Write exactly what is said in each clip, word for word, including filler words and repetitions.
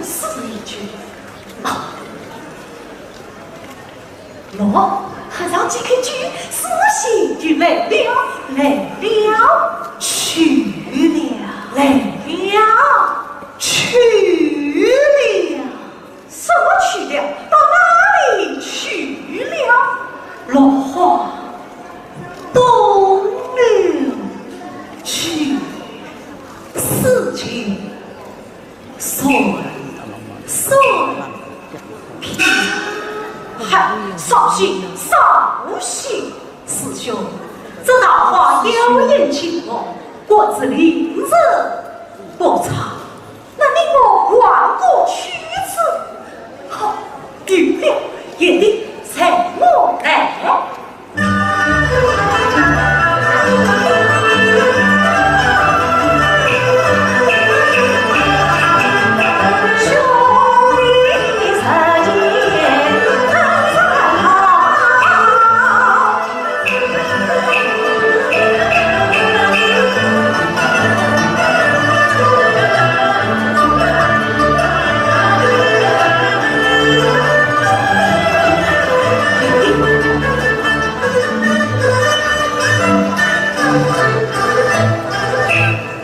是一句。啊，喏，合上几口酒，四喜就来了，来了，去了，来了，去了。什么去了？到哪里去了？落花东流去，四季 算，算，看，嗨，扫兴，扫兴！师兄，这桃花妖艳惊我，果子令人不差，那你我还过去子？好，有了，一定随我来。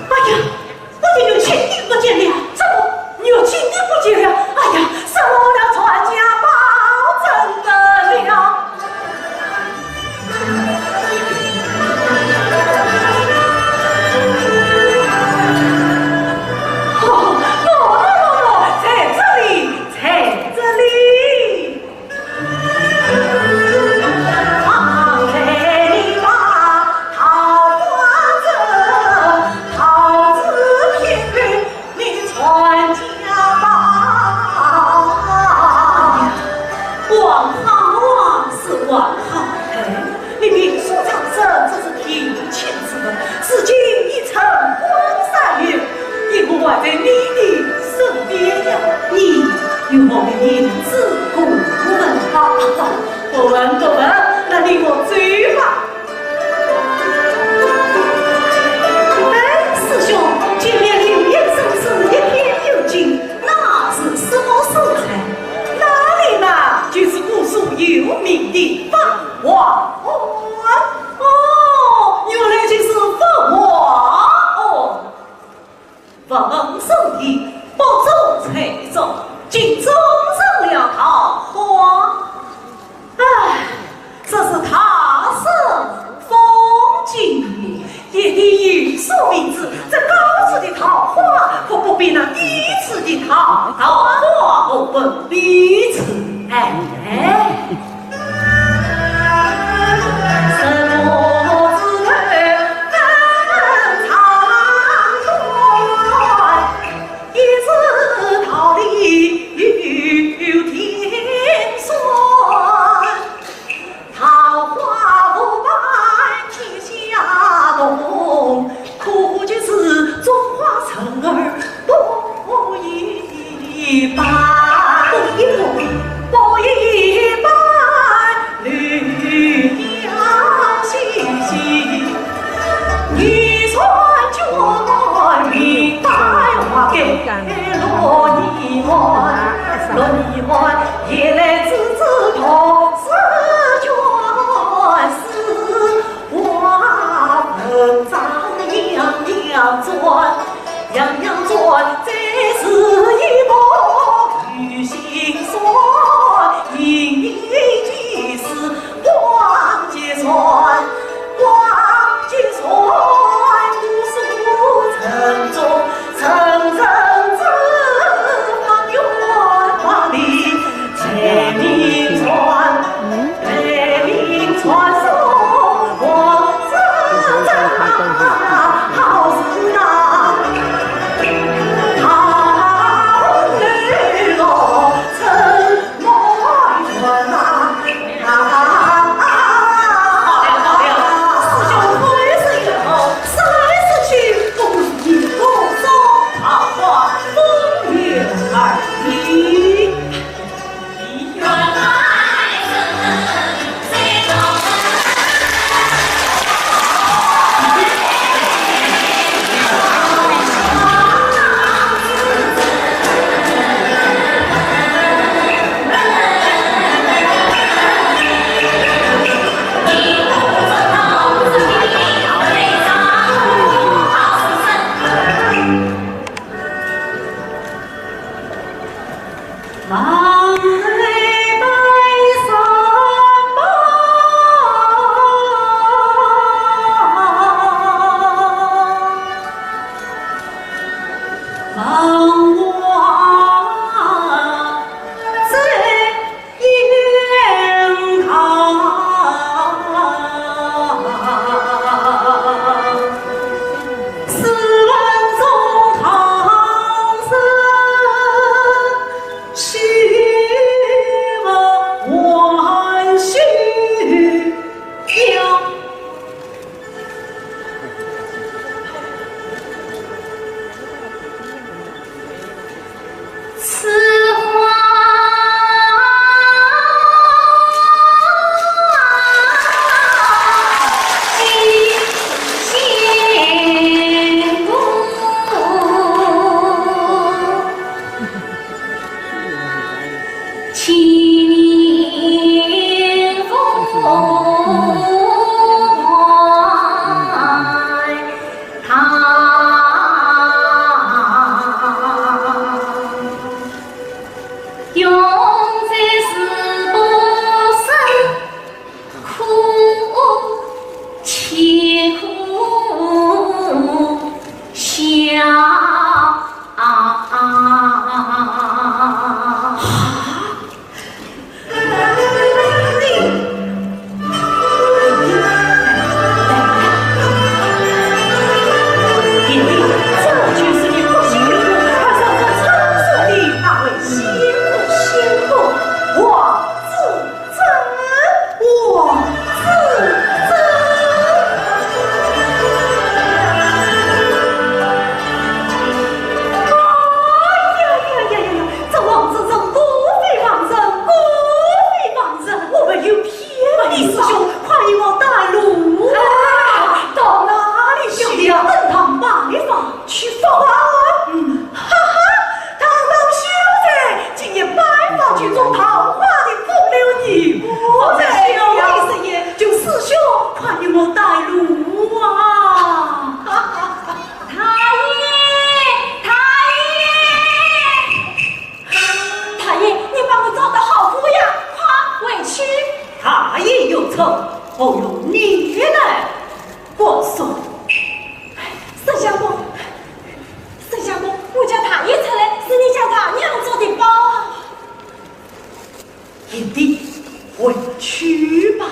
哎呀，我的玉清听不见了，怎么玉清听不见了？哎呀，失落了传家宝怎么了？哦，喏，喏，喏，喏，在这里，在这里。 王好啊，是王好，哎，你明说长生，这是定亲之物，如今已成婚三月， 你我还在你的身边呀。你与我的名字不问。啊，不问，不问，那你我走吧。哎，师兄，今年流年生死一片幽静，那是什么时辰？那里嘛，就是古时有名的法华庵。哦，原来就是法华庵。 佛门圣地，不做才做，竟种上了桃花。唉，这是他生风景也，一定有所未知，这高处的桃花，可不比那低处的桃，桃花何分彼此？哎，哎。这王子正，果非旁人，果非旁人，我们有骗你，师兄，快与我带路啊！哎，到哪里去呀？登堂拜访，去访啊！嗯，哈哈，堂堂秀才，竟然拜访群中桃花的风流女子，我这小弟师爷就师兄，快与我带路啊！哈哈哈。 大爷，大爷，大爷，你把我找到好不呀？快回去。大爷有错，何用你来管束？沈相公，沈相公，我家大爷出来是你家大娘做的保。 贤弟，回去吧。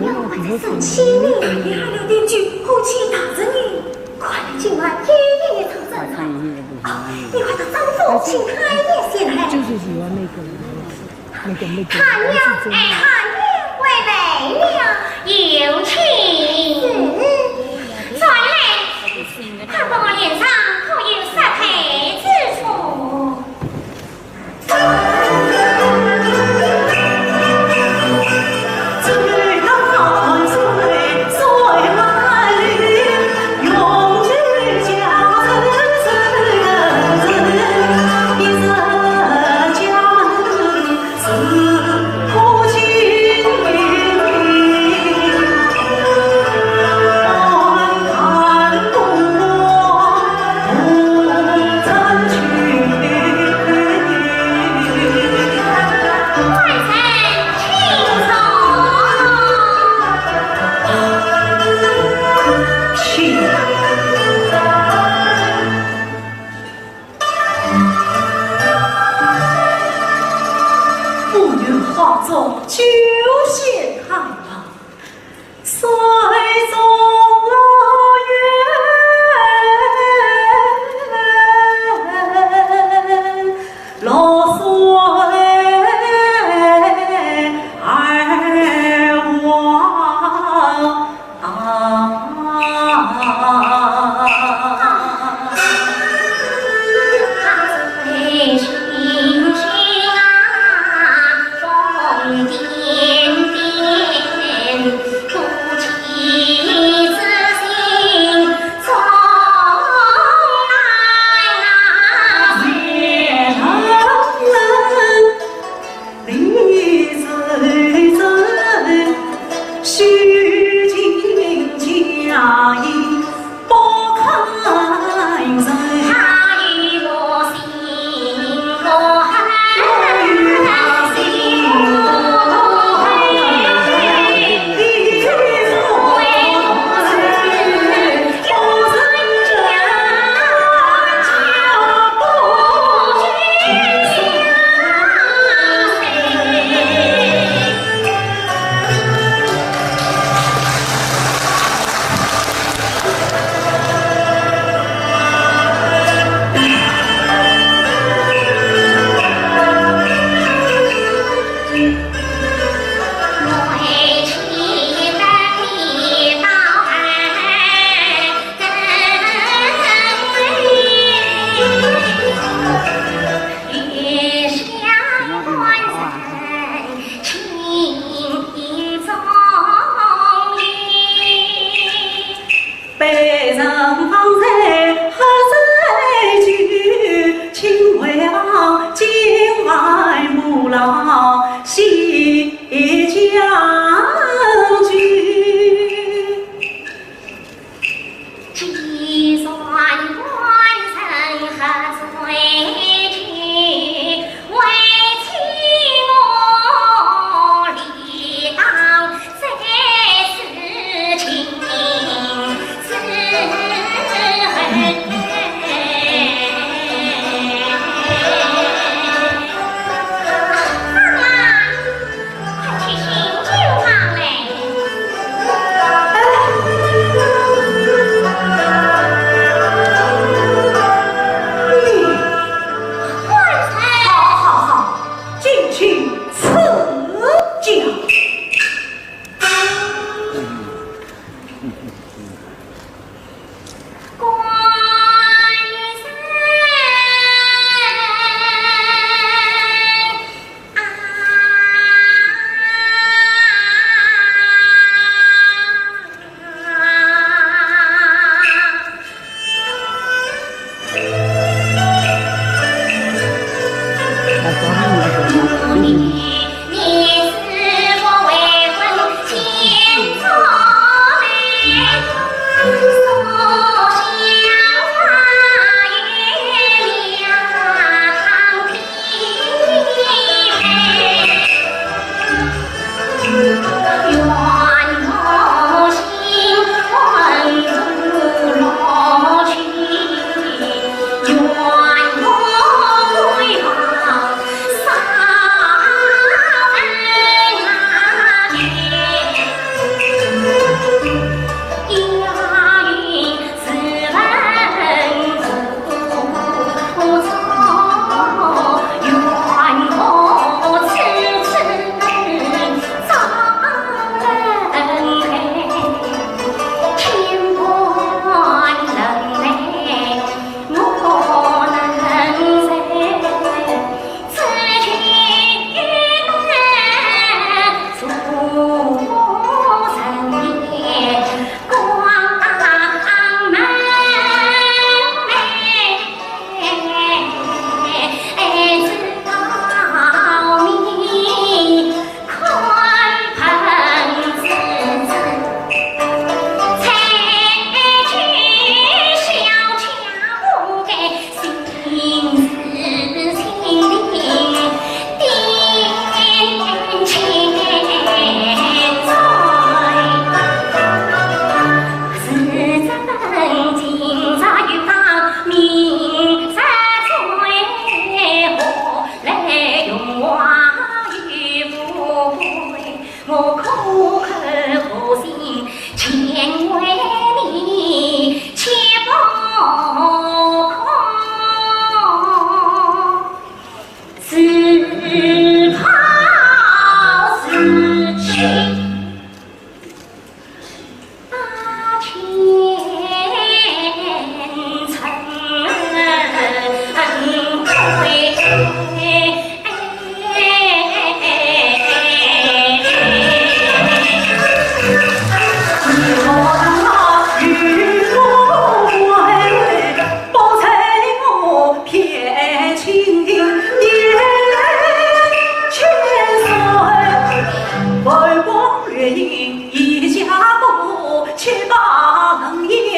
要我在生气呢？你还留点酒，火气大着呢。快点进来，一一一场审判。哦，你快到张府请太爷前来。就是喜欢那个，那个，那个。寒娘，哎，寒娘，回来了。有请。是。传来，看看我脸上可有杀胎之处。不愿化作九仙太郎，水中月，落水而亡。我可可无心，千为你且不可。自暴自弃。 大爷，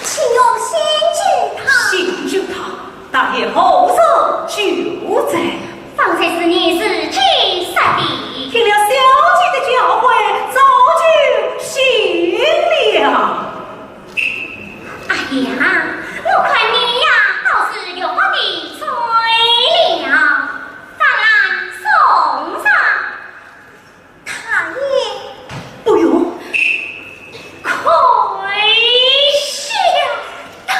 请用心救他。心救他？大爷何时救的？方才是你自己说的。听了小姐的教诲，早就醒了。 哎呀，我看你呀，倒是越发的醉了。方郎送上。大爷。不用。跪下，大爷。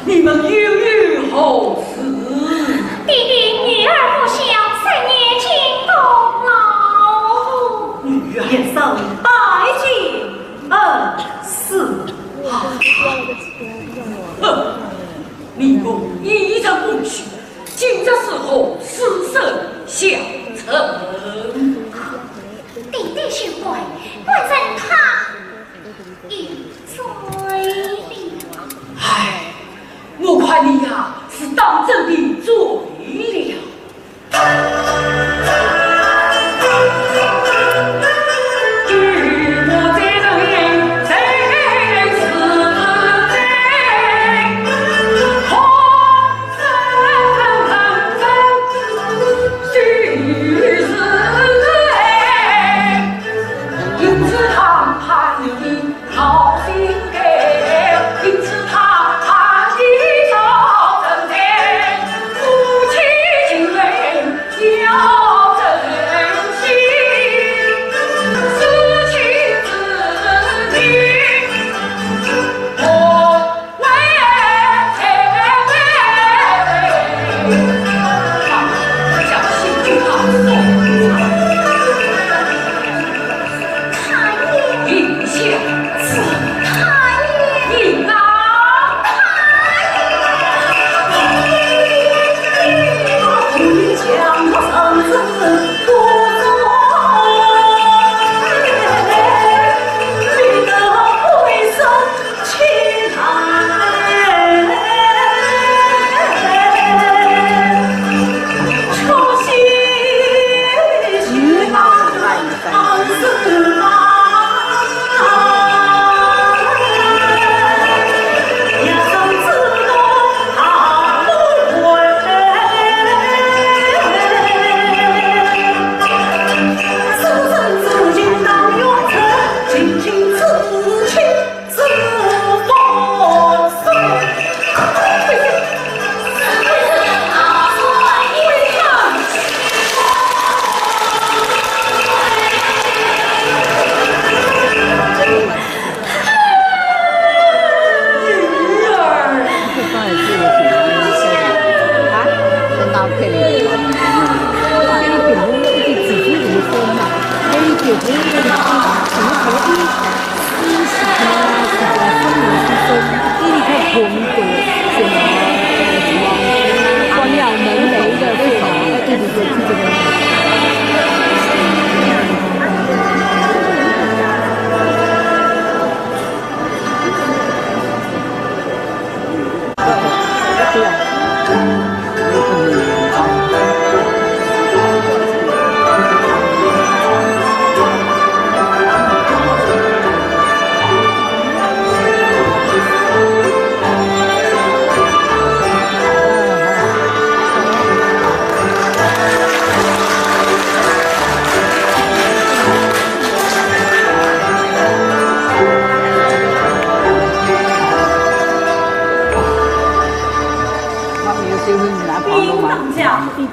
你们又有何事？爹爹，女儿不孝，三年进宫劳碌。女儿也曾拜见恩师。啊，哼，你我一人共许，今日是何事生相争？爹爹休怪，官人他 已醉了。唉，我看你呀，是当真的醉了。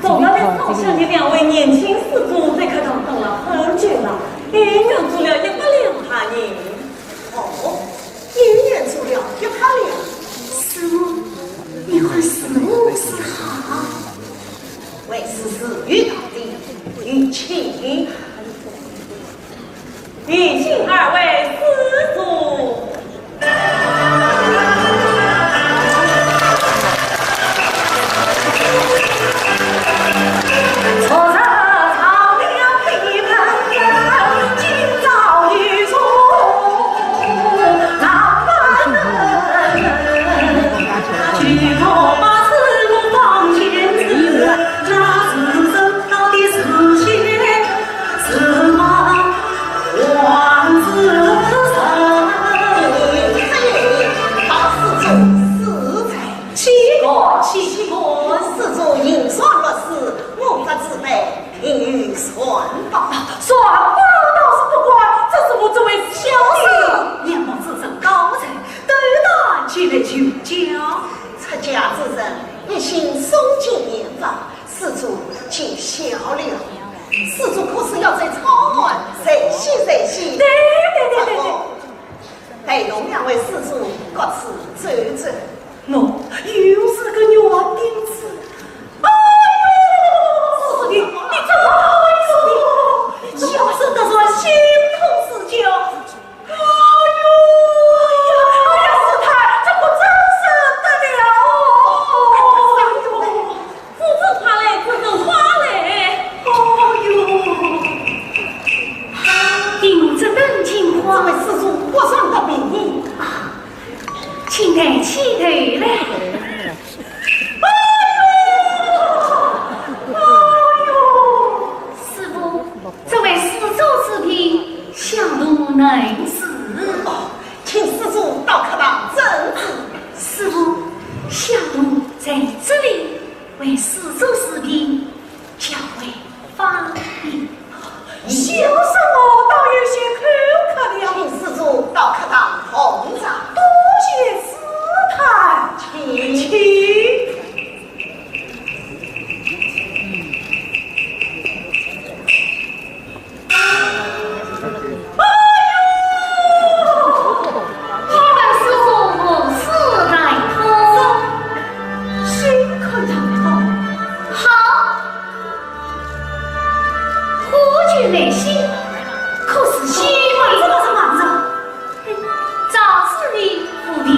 总算在上下的两位年轻施主在客堂等了很久了，也远走了一百两银。哦，也远走了一百两。师父，你看是不是好？为师自有道理，有请。 有请二位施主。哎，大施主，施主。岂敢，岂敢。施主行善乐事，我法慈悲，应有善报。善报倒是不敢，只是我这位小弟，年迈之身高才，斗胆前来求教。出家之人，一心诵经念佛， 施主见笑了。施主可是要在草庵歇息歇息。对，对，对，对，对。不过，陪同两位施主各自走走。喏，又是个软钉子。哎呦，师弟，你怎么了，师弟？你叫声得人心痛似焦。 哎呦，哎呀，哎呀，师太，这可真是得了哦！哎呦，师尊快来，师尊快来！哎呦，饮这灯金花。这位施主不善得病矣。啊，请抬起头来。 哎呦，哎呦！师父，这位施主之病，小童能治。哦，请施主到客堂诊治。师父，小童在这里为施主治病，较为方便。 小生我倒有些口渴了。请施主到客堂奉茶。多谢师太。请。请。哎呦！你们师父何事来访？新客人来访。好。 何人来信？可是西门？慢着，慢着，慢着。哼，赵子明府邸。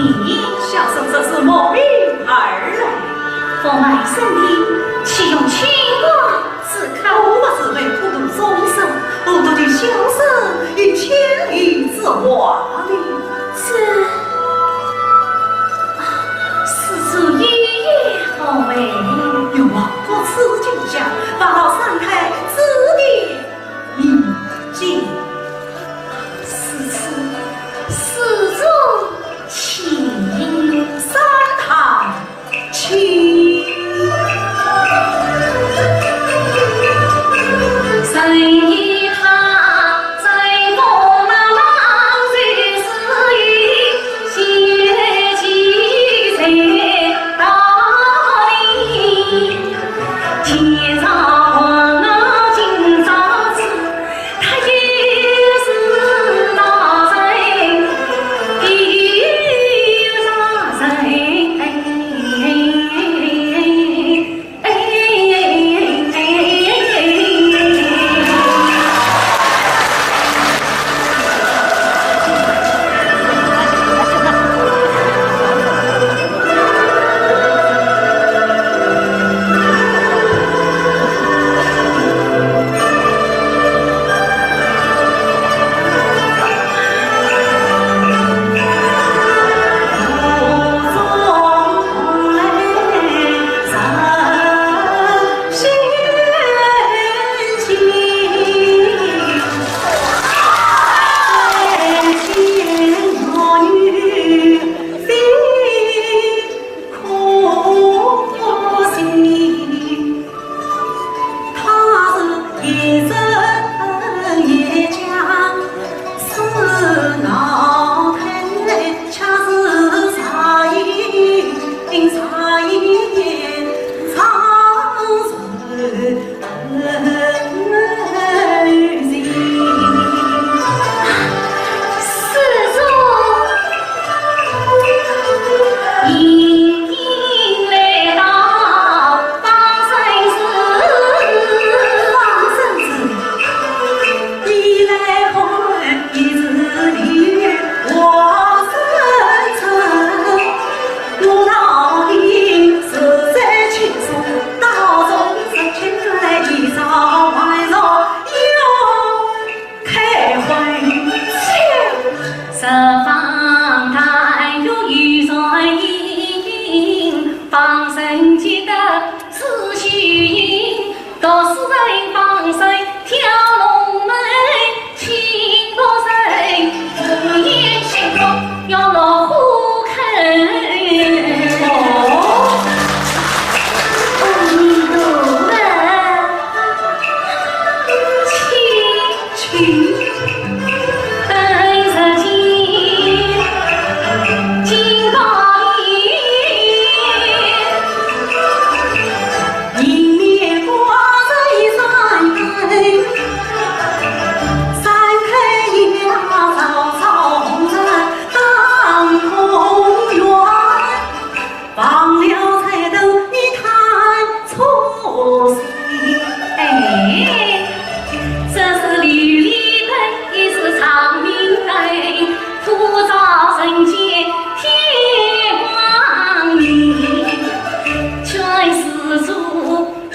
小生这是慕名而来。奉外圣旨，岂容清官之客？我不是为普度众生，何得求小生一千里之外呢？这，啊，施主有眼好为。有我 各处进香，拜老三太指点迷津。施主，施主请。三太请。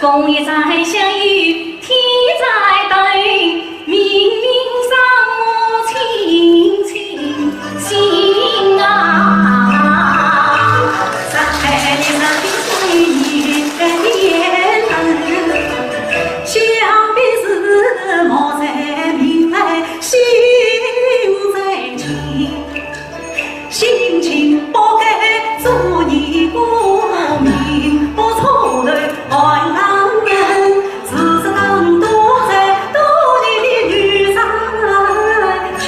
冬夜在下雨，天在等，明明让我清清醒啊。三太爷三太爷，小辈是莫在明来，心在静。 心情不该做你过敏，不错的爱人，只是更多在多年的女人圈，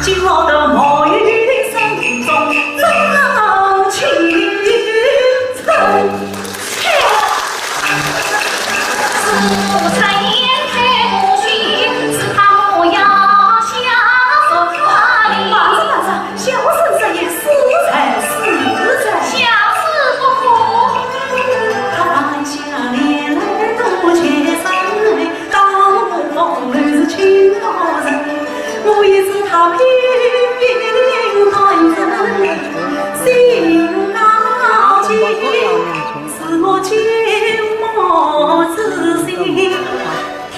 寂寞的魔芋的生中，总能清晨。 是我寂寞之心，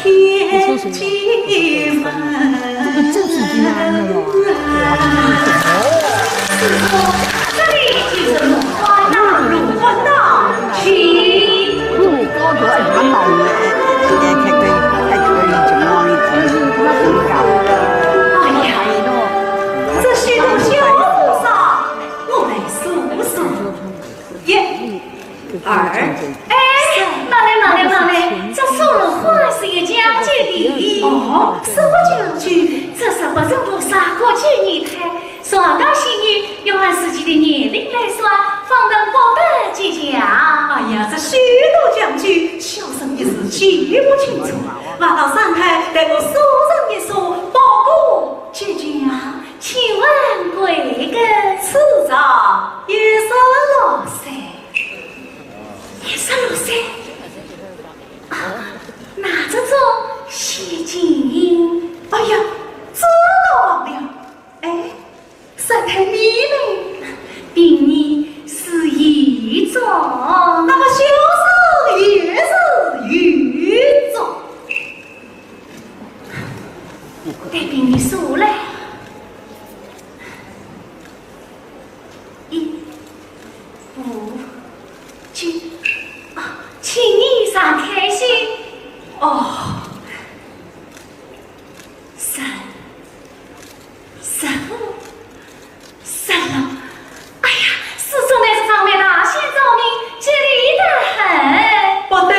天际分。这里就是轮番道，轮番道，请。哎呀，这些都笑菩萨，我来数数。 一、二、哎，慢来，慢来，慢来，这数轮番是有讲究的。哦，什么讲究？这是不是菩萨过节年代，上到仙女，要按自己的年龄来算，方能博得吉祥。哎呀，这许多讲究，小生一时记不清楚，还望三太代我数上一数，报个吉祥。请问贵庚？此上一十六岁。 一十六岁。啊，那这种喜金。哎呀，这倒忘了。哎，三太你呢？丙寅是乙种。那么小生也是乙种。对丙寅说来。 一、五、九，啊，请你常开心。哦，十、十五、十六，哎呀，师祖乃是长辈大仙照明，吉利得很。不对，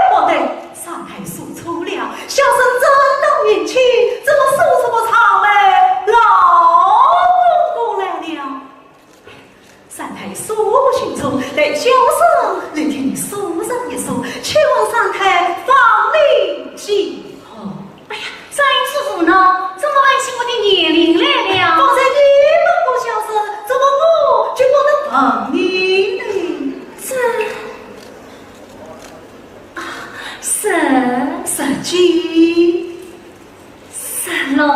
不对，三太数错了，小生正当年轻，怎么数什么长辈老公公来了？ 三太说不清楚，待小生来替你数上一数，请问三太芳龄几何？哎呀，三太师父呢？怎么问起我的年龄来了？方才你问过小生，怎么我就不能问你呢？这，啊，是。十几。 十六。哎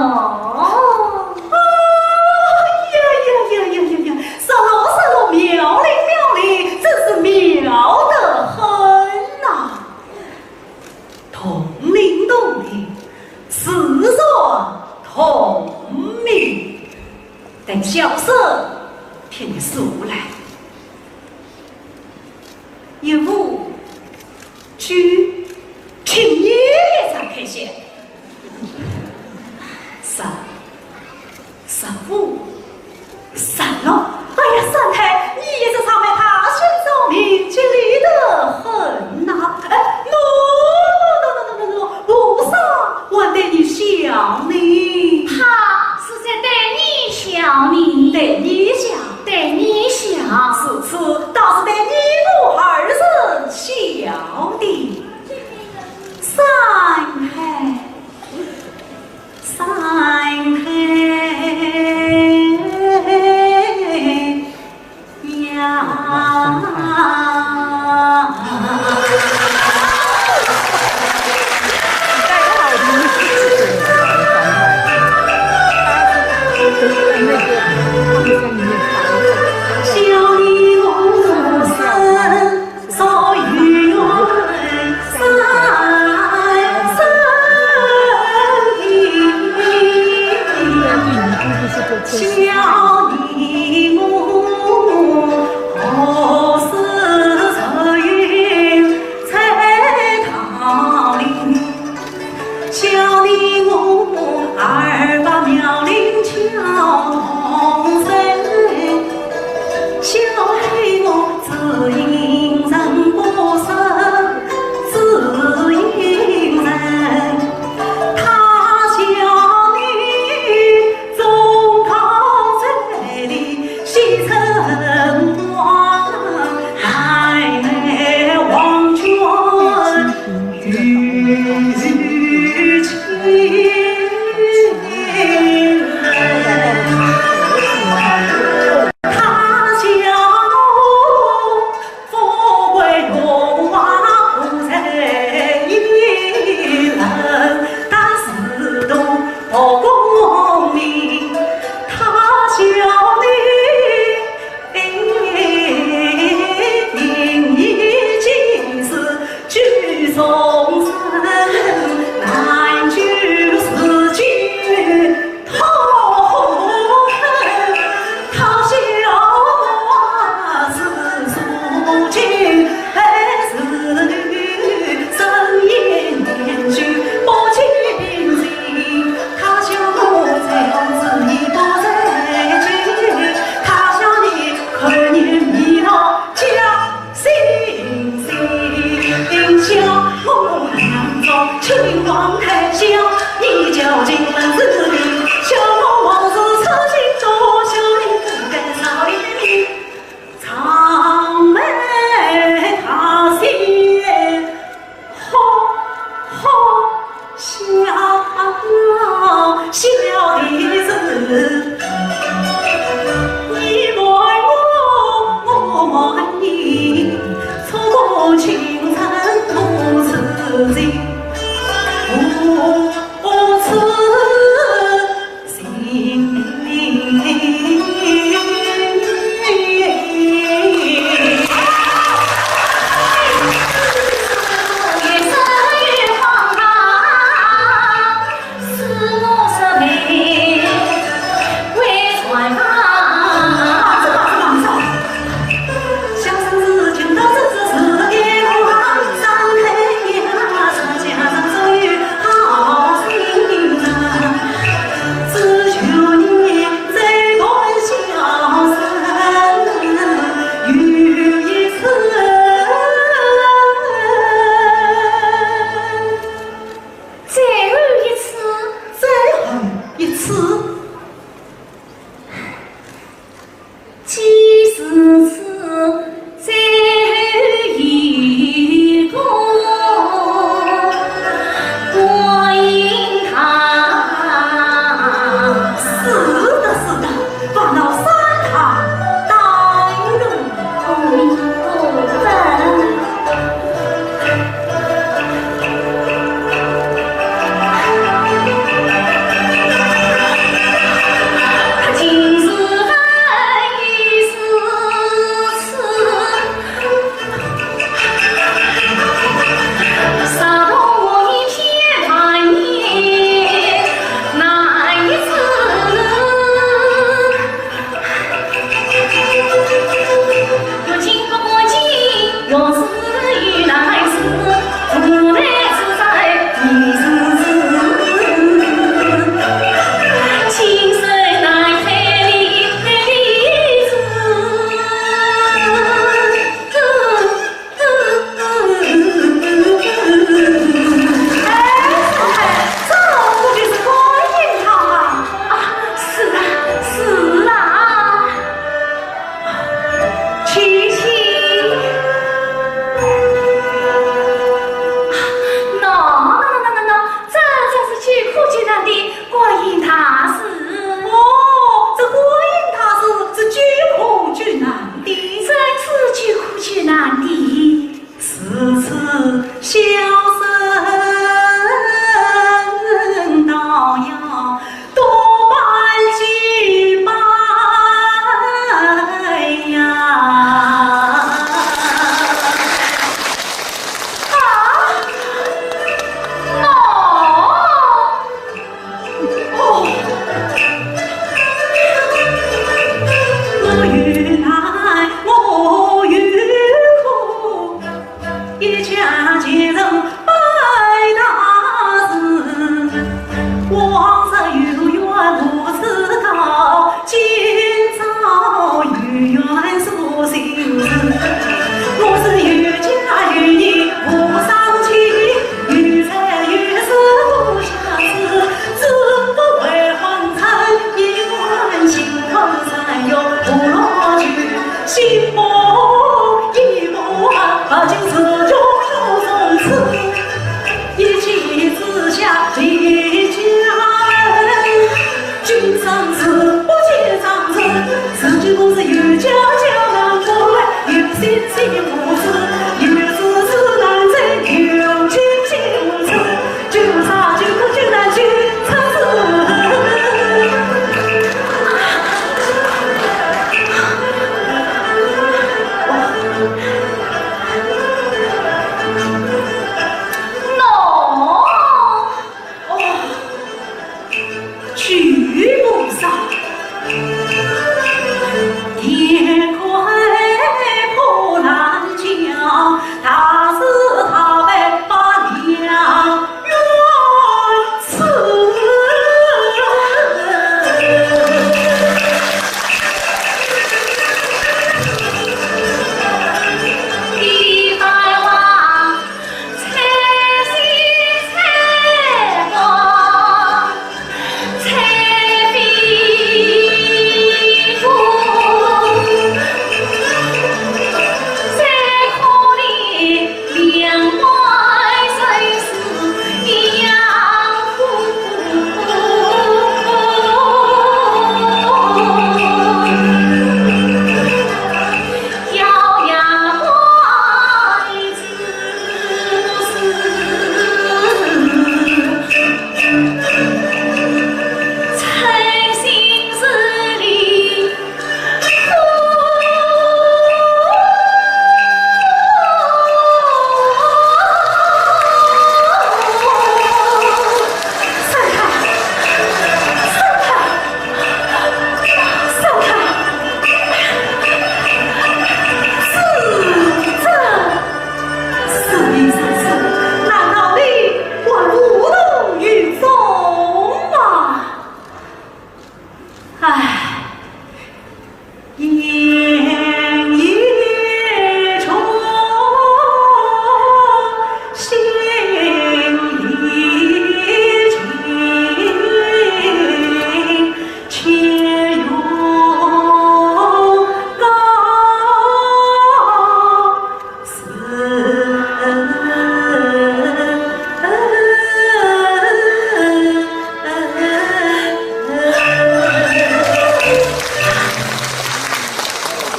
呀呀呀呀呀呀！十六，十六，妙龄，妙龄，真是妙得很呐！同龄同龄，自然同名。等小生替你数来。 一五九，请你也常开心。十，十五，十六。哎呀，三太，你也是长辈大仙照明，吉利得很呐。哎，喏，喏，菩萨还对你笑呢。他是在对你笑呢。对你笑。对你笑。是，是，倒是对你我二人笑的。三太。最后一次。最后一次。既是此最后一个观音堂。是的，是的，烦劳三太带路。阿弥陀佛。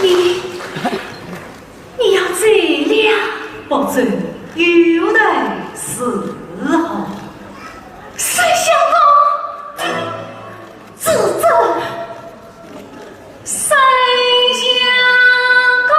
你，你要走了？不走又待何？沈相公，住手！沈相公。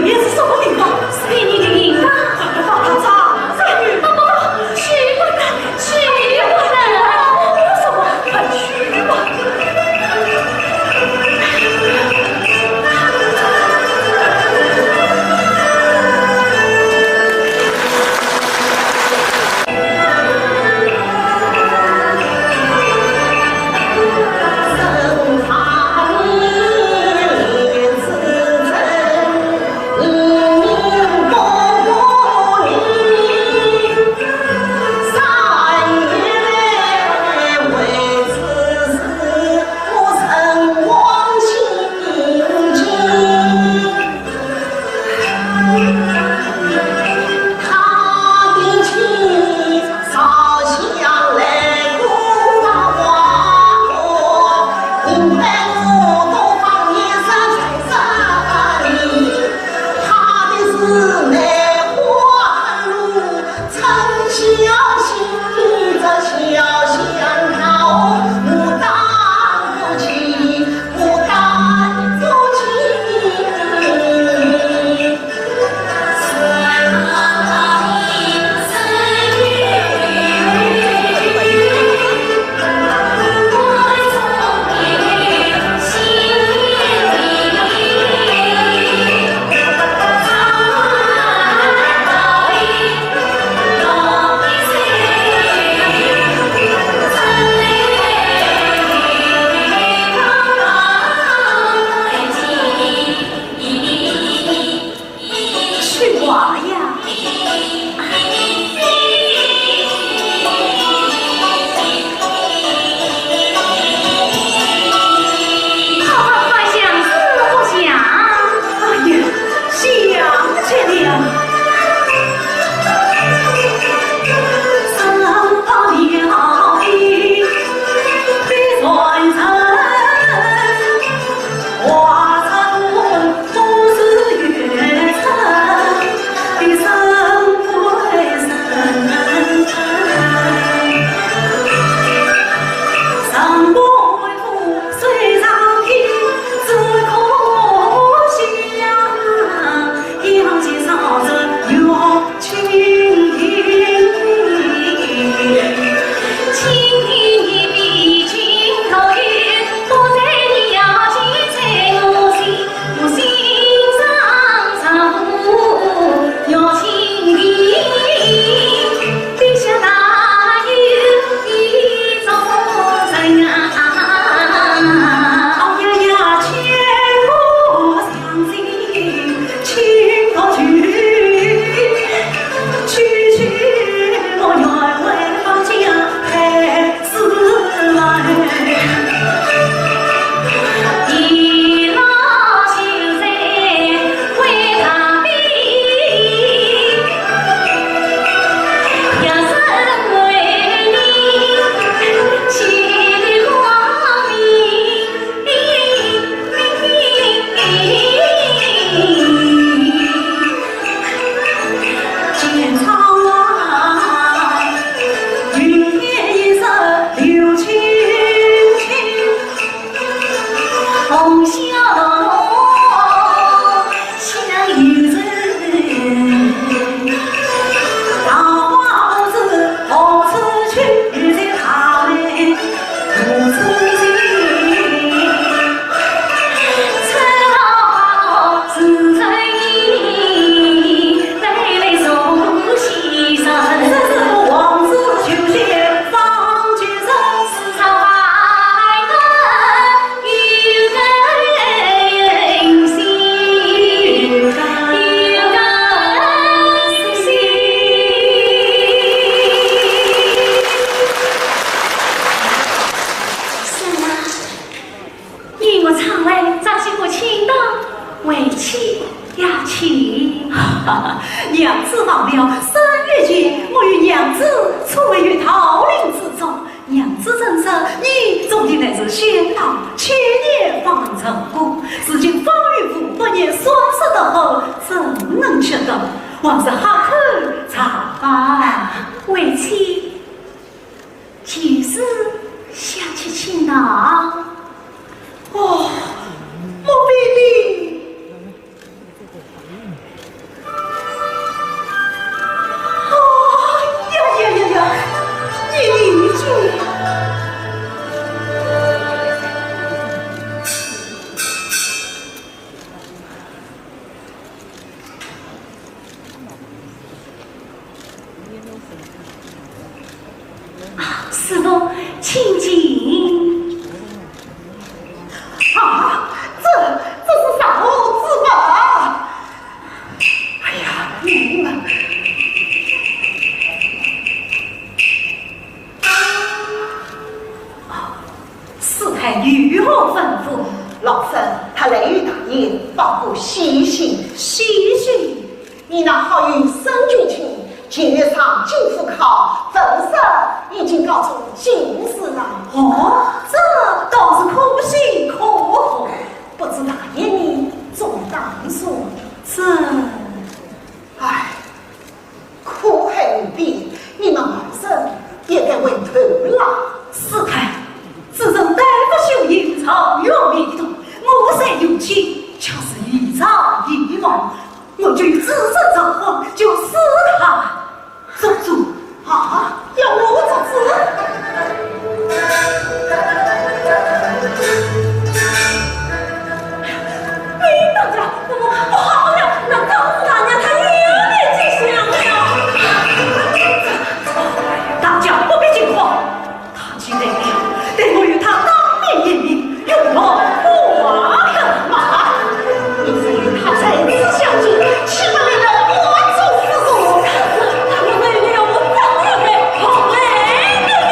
也是什么地方？是给你的银子。快把它装上去。不，不，不，去不得，去不得。为什么？快去吧。去吧呀！好好想是不想？哎呀，想起了。你我常来，咋就不请到为妻呀去？娘子忘了，三月前我与娘子初会于桃林之中，娘子正说你中的乃是仙道，千年方成功，如今方玉鳳多年双宿得后，怎能及得？还是好好查吧。为妻 就是想去请道。哦，莫非你？师父，请进。啊，这，这是啥物事啊？哎呀，你们。师太有何吩咐？老身特来与大爷报个喜讯。喜讯？你那好友沈君清，近日上京赴考，文试已经考中进士了。哦，这倒是可喜可贺。不知大爷你中当数？这……唉， 苦海无边，你们二人也该回头了。师太，此人丹佛修行，长远未动，我虽有妻，却是一朝一梦，我就自认造化，就赐他做主。啊，要我做主？哎，大家，不，不好了，那张府大娘她又来接香了。大家不必惊慌，她既来了，待我与她当面言明，有何话可瞒？你是与她在此相见，岂不令人暗中思索？她若来了，我怎么会好来的呢？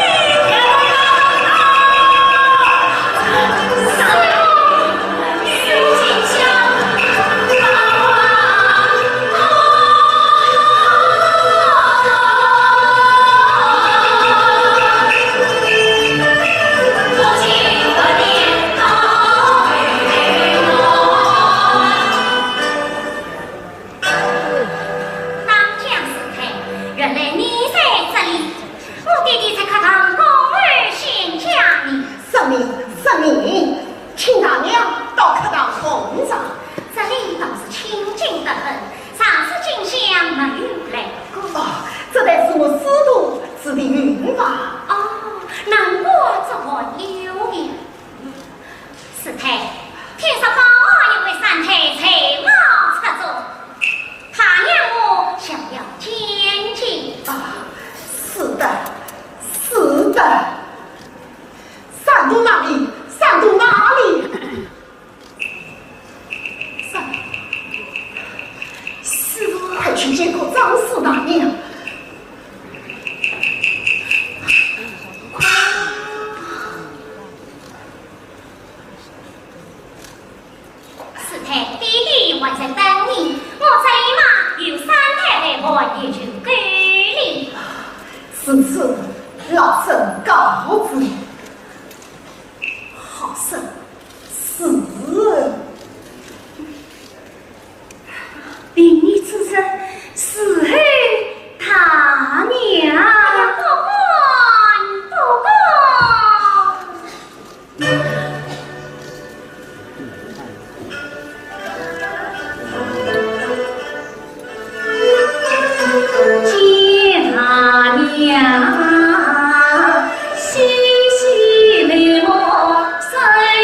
当家师太，原来你在这里。我爹爹在客堂恭候见驾呢。遵命，遵命，请大娘到客堂奉上。这里倒是清静得很，尚是今宵没有来过。哦，这待是我师徒之地云房。哦，难怪这么幽静。 师太，听说宝二爷为三太才貌出众，他让我想要见见。啊，是的，是的。山东哪里？山东哪里？山……师父，快去见过张师大娘。 师太，爹爹还在等你，我这一马与三太太还有求够哩。如此，老身告辞。好生，是。 并你此生侍候大娘。哎呀，不敢，不敢。见大娘，细细眉目，细细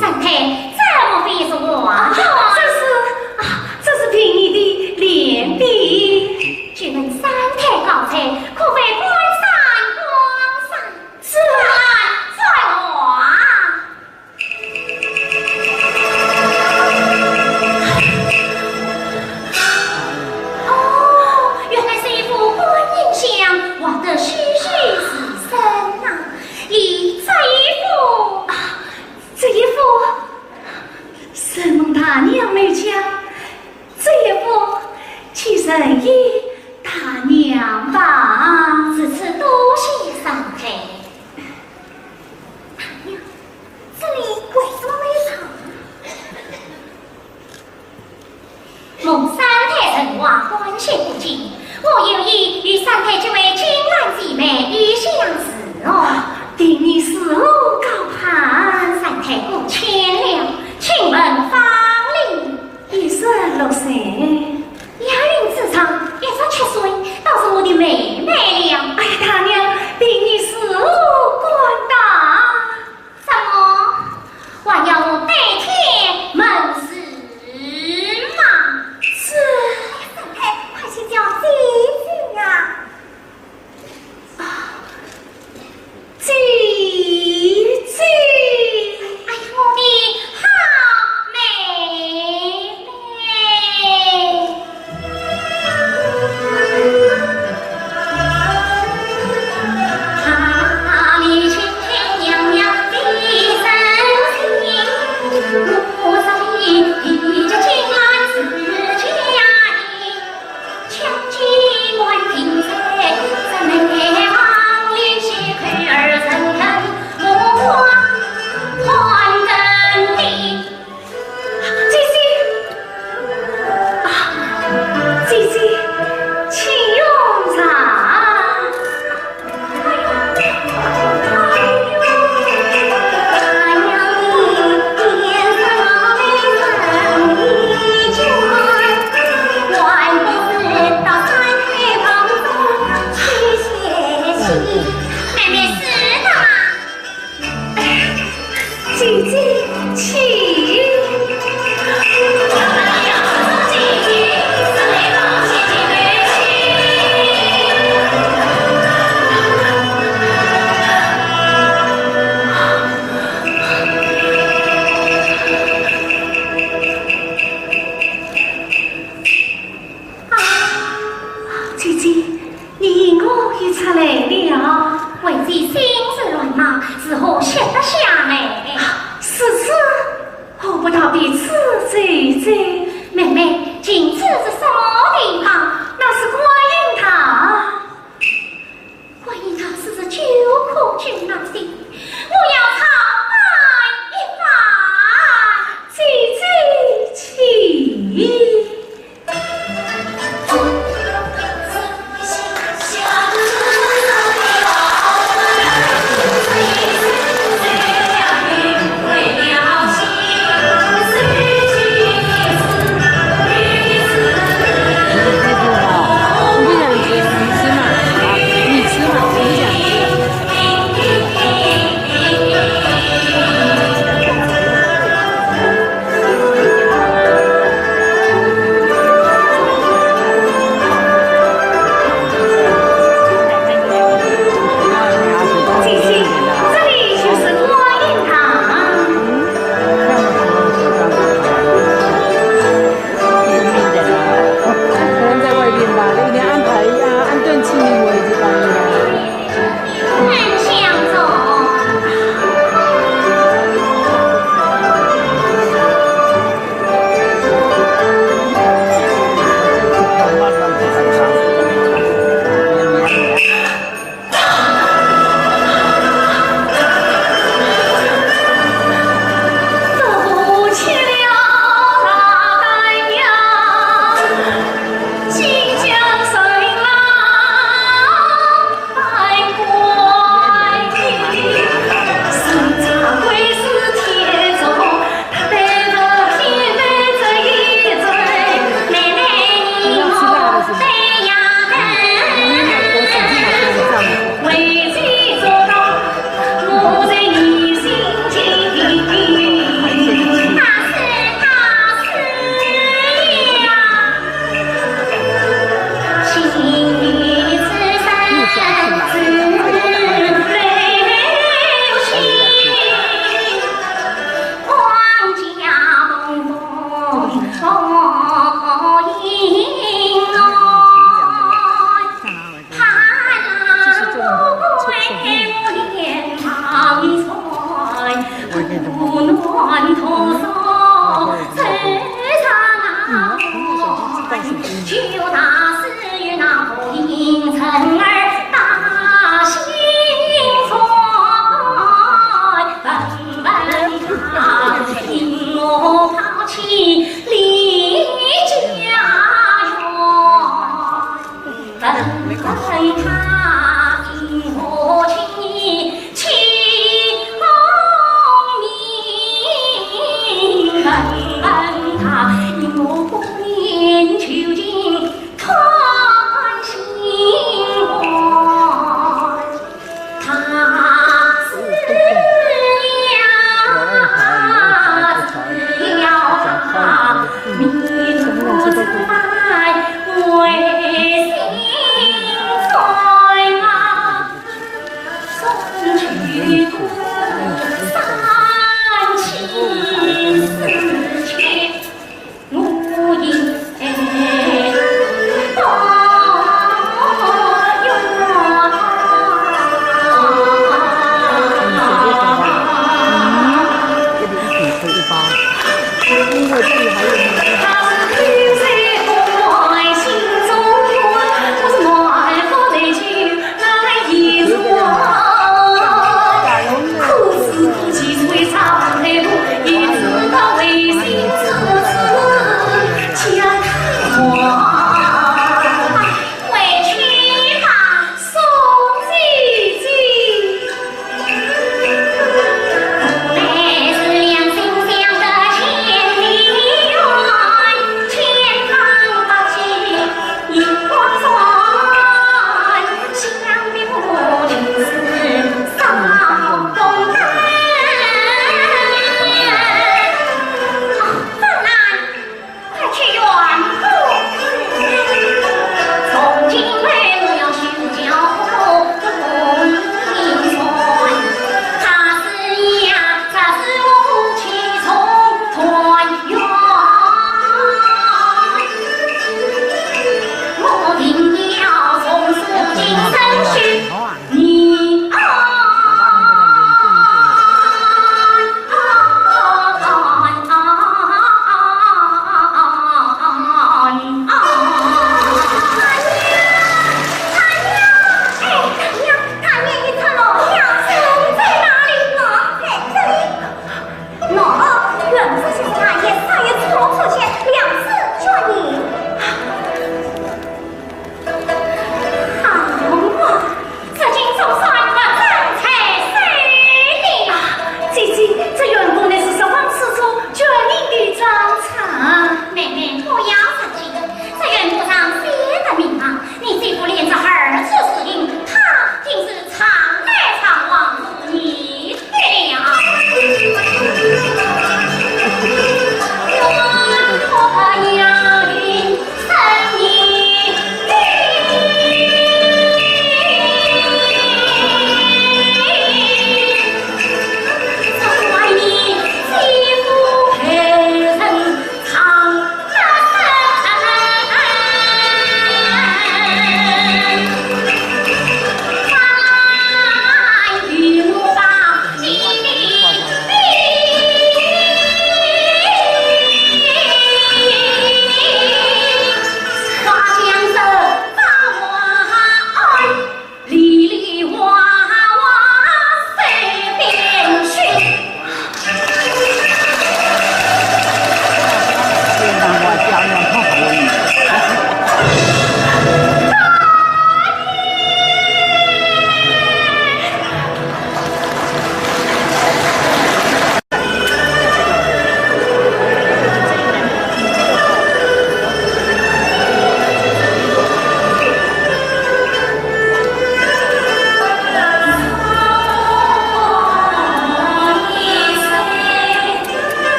三太，这莫非是王？这是，啊，这是便宜的连笔。请问三太高才，可会观山观水？是啊，转王。 哦，原来是一幅观音像，画得栩栩如生呐。咦，这一幅，啊，这一幅，承蒙大娘美嘉，这一幅，请人与大娘吧。如此多谢三太。大娘，这里为什么没人？ 蒙三太神话，感谢不尽，我有意与三太结为金兰姐妹，以相思哦。定你是我高攀。三太过谦了，请问芳龄？已是六岁。押韵之上，一十七岁，倒是我的妹妹了。哎，大娘，定你是我官大。 什么？还要我代天盟誓吗？是。哎呀，三太，快去叫姐姐呀！啊，姐姐。哎呀，我的好妹妹。姐姐，啊，姐姐，请用茶。妹妹，是的吗？ 姐姐，请。啊，姐姐，你我也出来了。为姐心事乱麻，如何歇得下来？如此，何不到别处走走？妹妹，近处是什么地方？那是观音堂。 观音堂是这九曲九难的，我要朝拜一番。姐姐，请。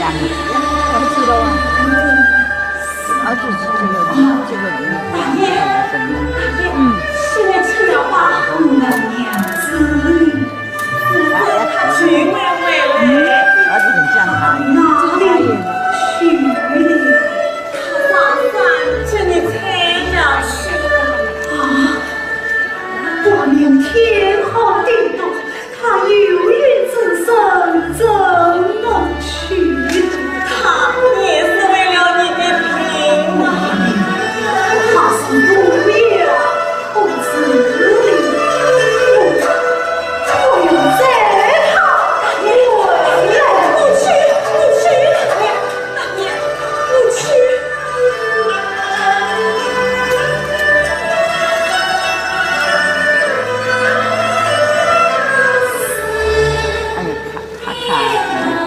儿子吃了啊？儿子吃这个，这个鱼。嗯。现在吃了吧？儿子很健康。哪里去的？他上山给你采药去了。啊，外面天寒地冻， 他有病在身，怎么去的？他也是为了你的病啊。他是不要，不是你，我要带他回来。不去，不去，大娘，大娘，不去。 哎呀，看，看，看。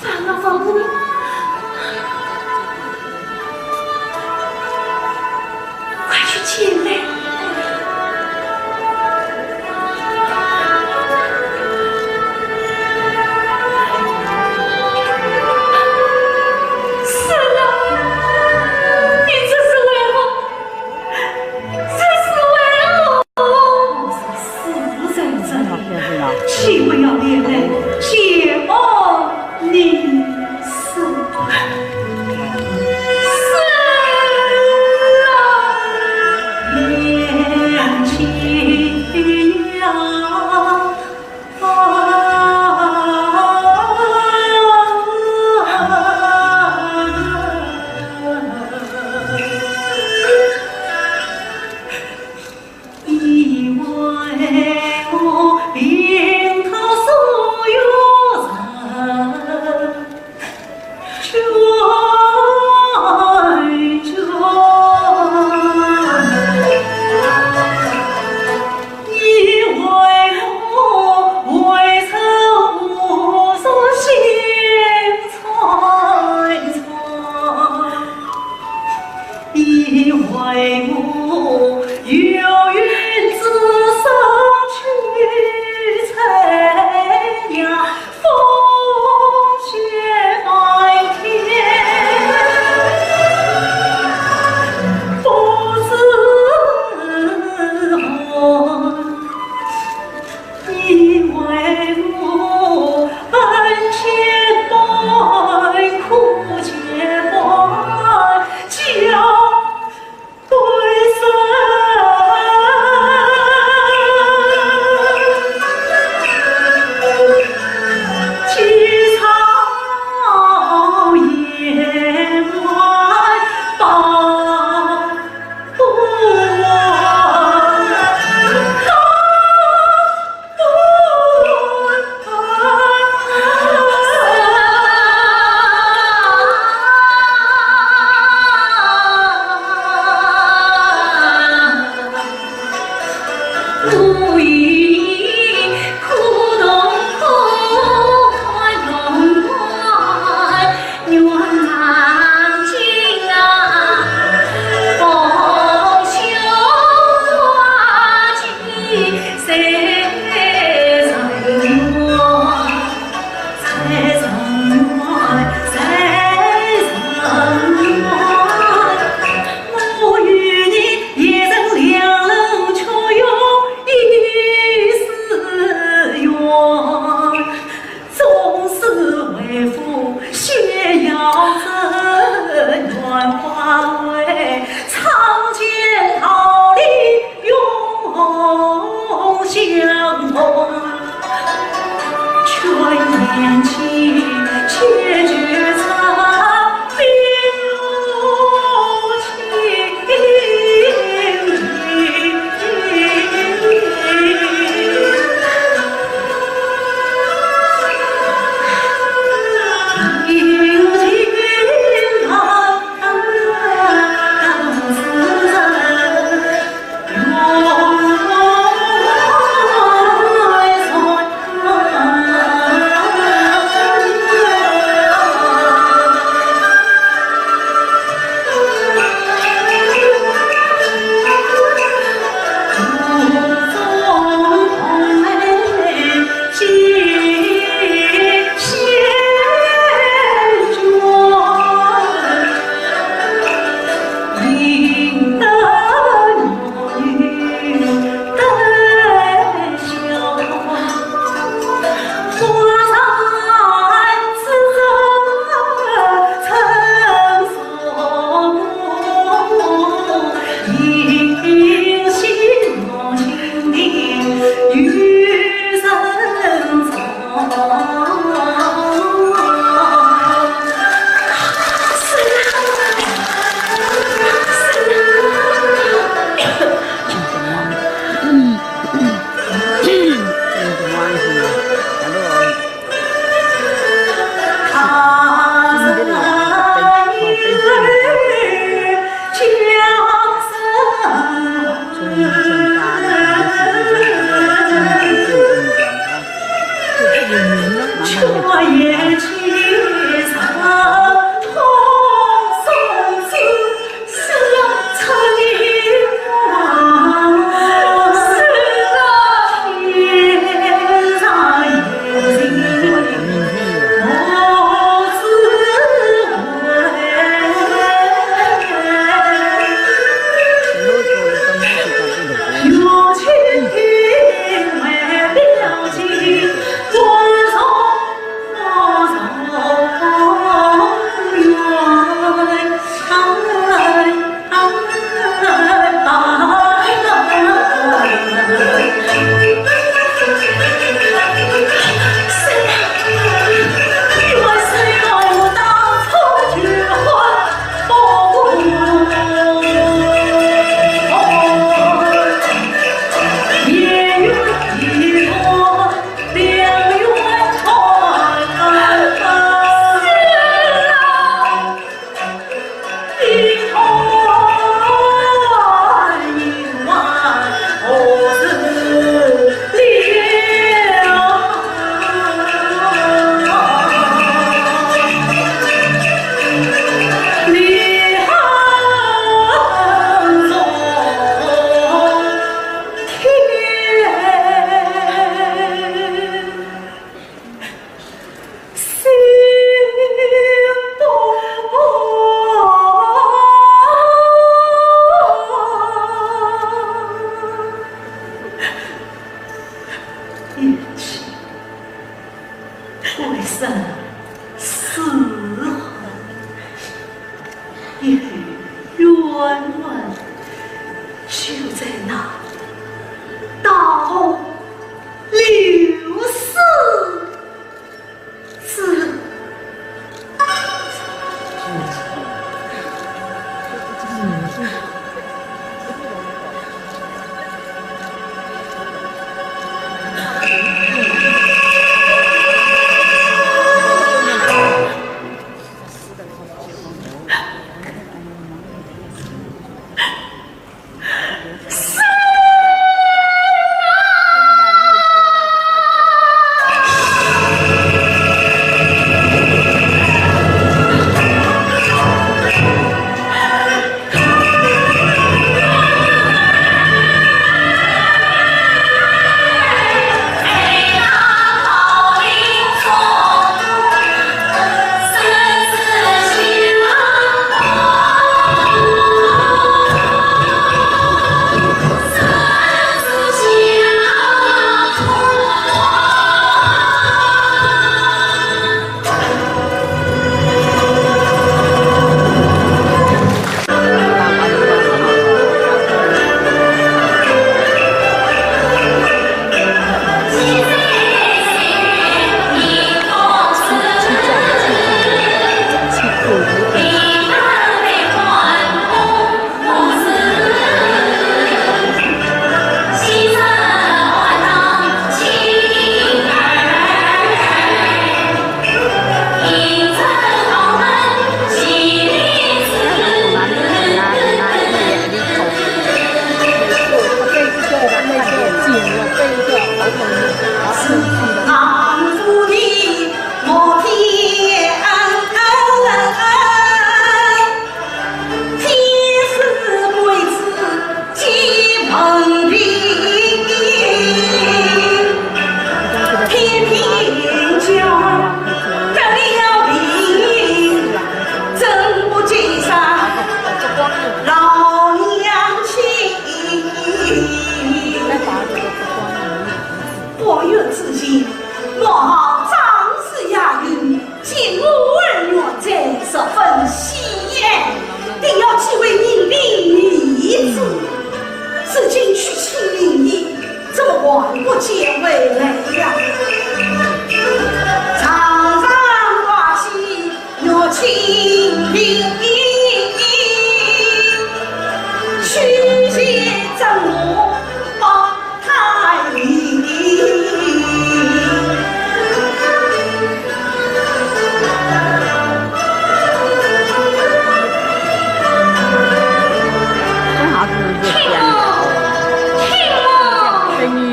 放啊，放啊，快去进来。是啊，你这是为何？ 这是为何？死在这里，岂不要连累姐儿你死？是啊，贤妻呀。一起归山似海，一个愿望就在那大河流水 是。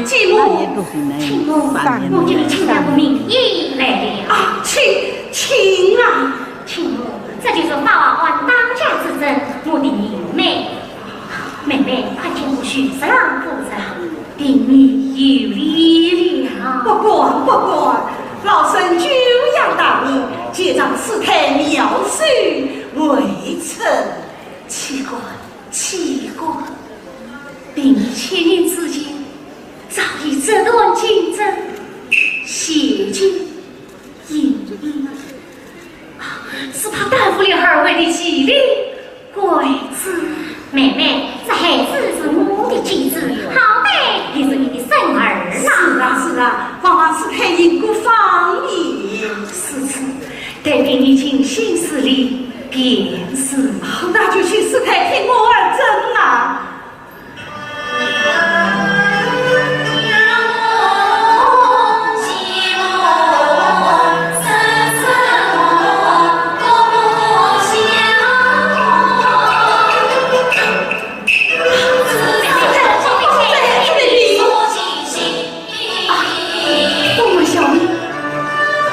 亲母，亲母，继母，亲母，我给你请了个名医来了。啊，请，请啊！亲母，这就是法王当家之人，我的妹妹。妹妹，快请我去，十郎夫人，对你有礼了。不敢，不敢，老身久仰大名，见长世态妙手，未曾。岂敢，岂敢。凭你千年之见，早已折断金针，写进 印印，只怕耽误了二位的机灵贵子。妹妹，这孩子是我的继子，好歹也是你的孙儿啊。是啊，是啊，方方师太因果方言。是，是，待凭你尽心施礼便是。那就请师太替我而争啊。 我们小妹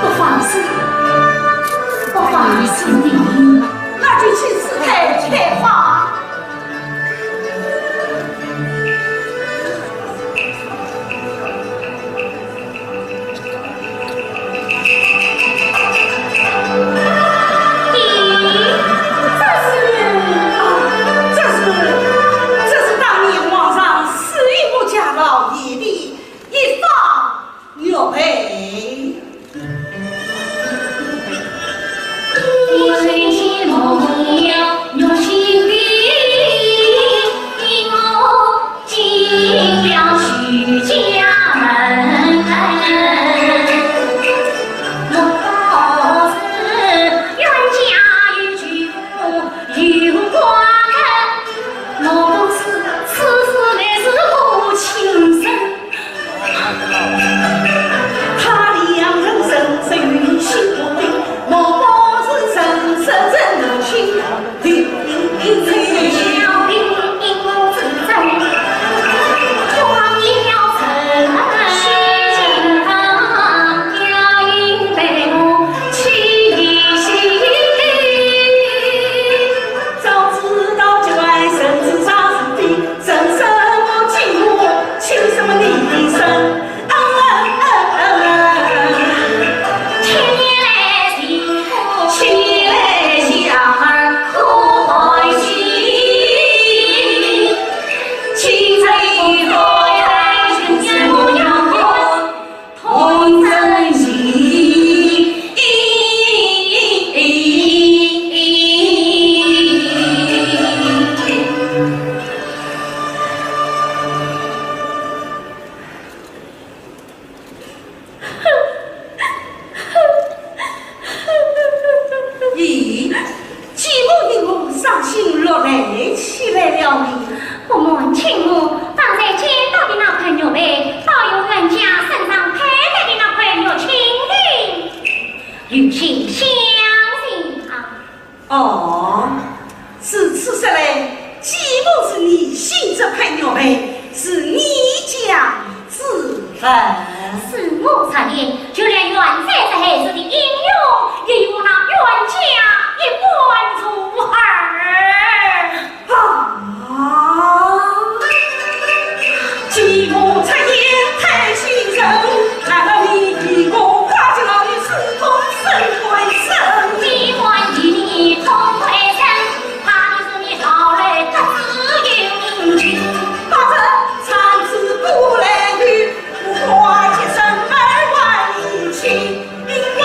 不妨事，不妨事的，那就请师太开方。咦，这是，啊，这是，这是当年皇上赐予我家老爷的 一方玉佩。咦，继母因何伤心落泪起来了呢？我们亲母方才捡到的那块玉佩，倒与阮家圣上佩戴的那块玉青的有些相像啊。 哦，如此说来，既不是你寻这块玉佩，是你家之物。是我查验，就连原在这孩子的音容，也与那冤家一般如二。啊！继母出言太轻人，难道你一个花家老爷是同生归生？ 八成长子不来的，我花家生门外一亲，另外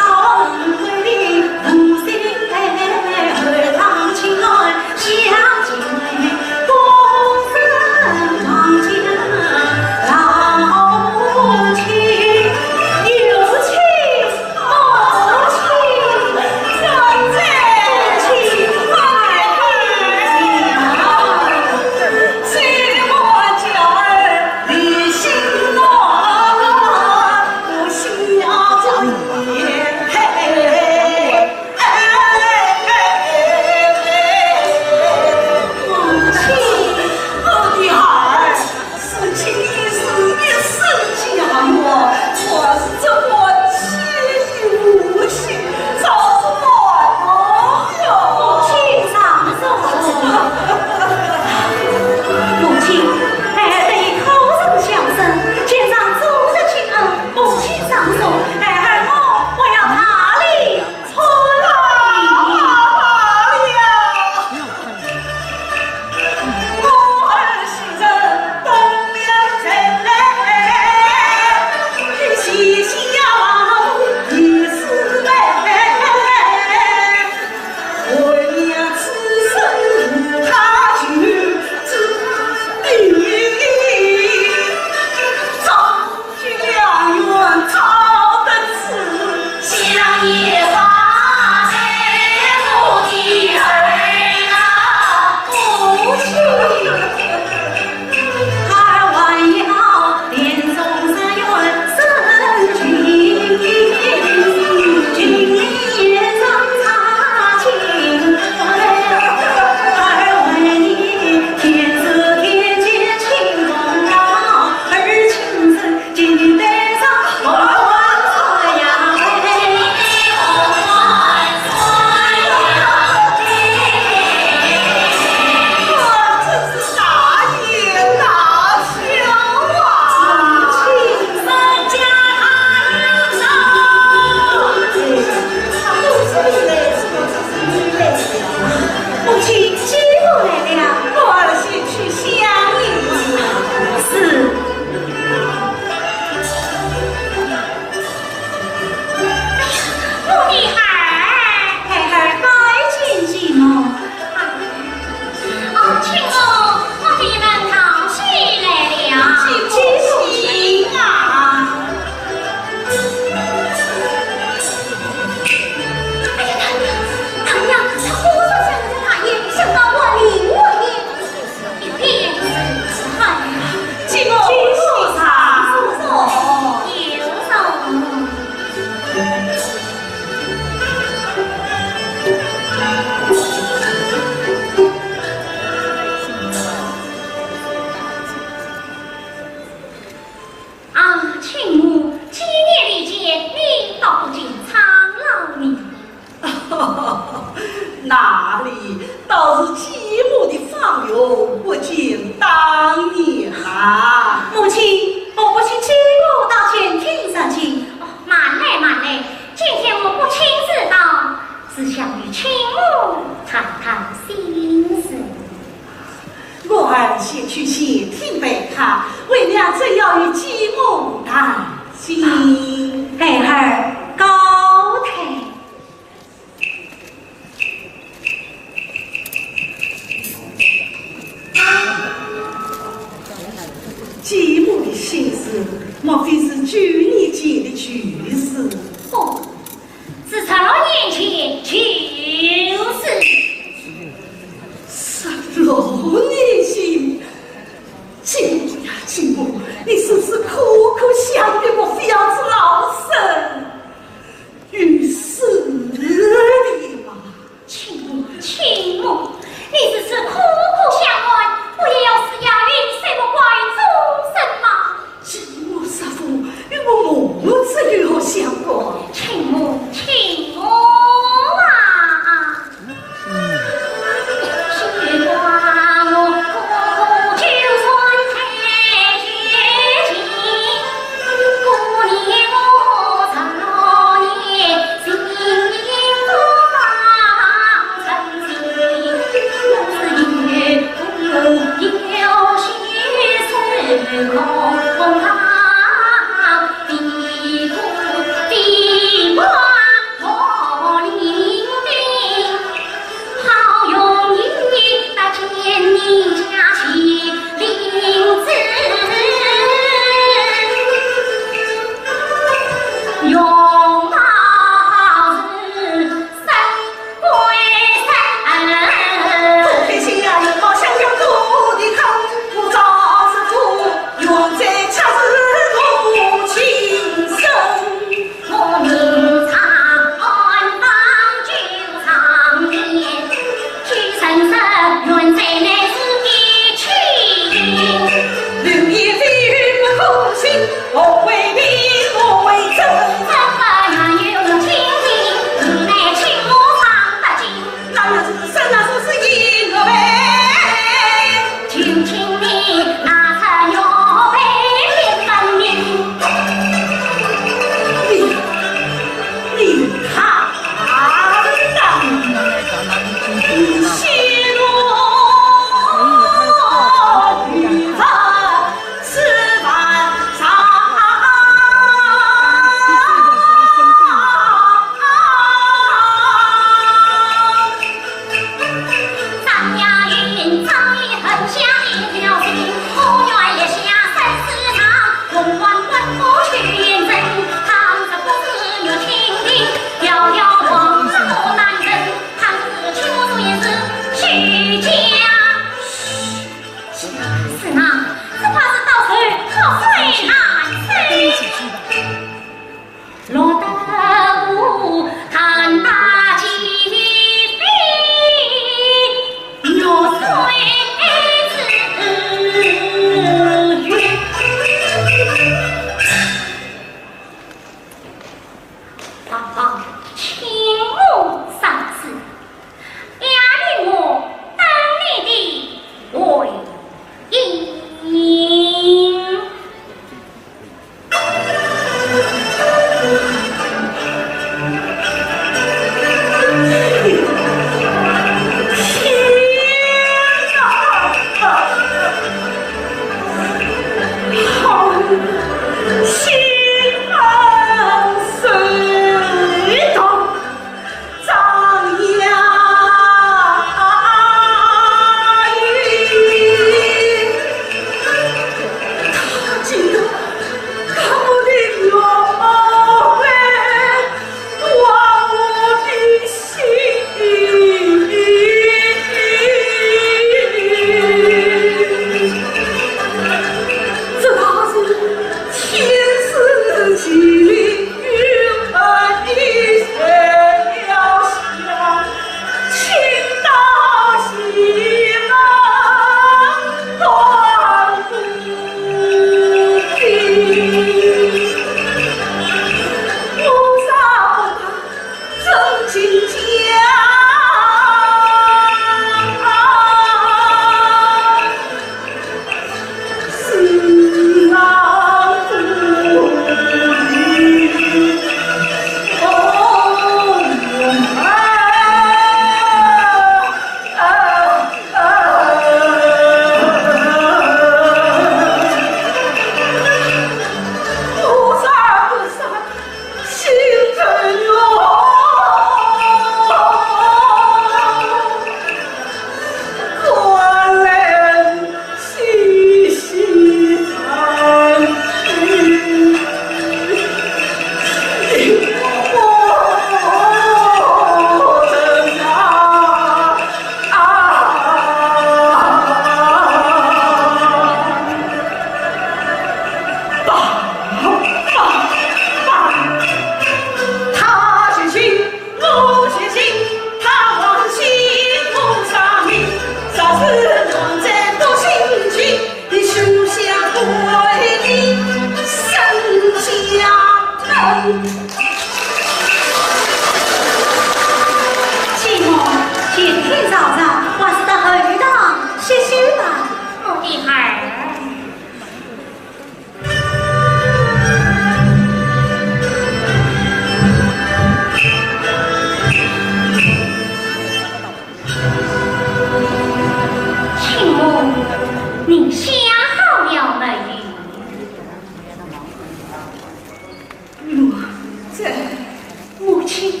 亲，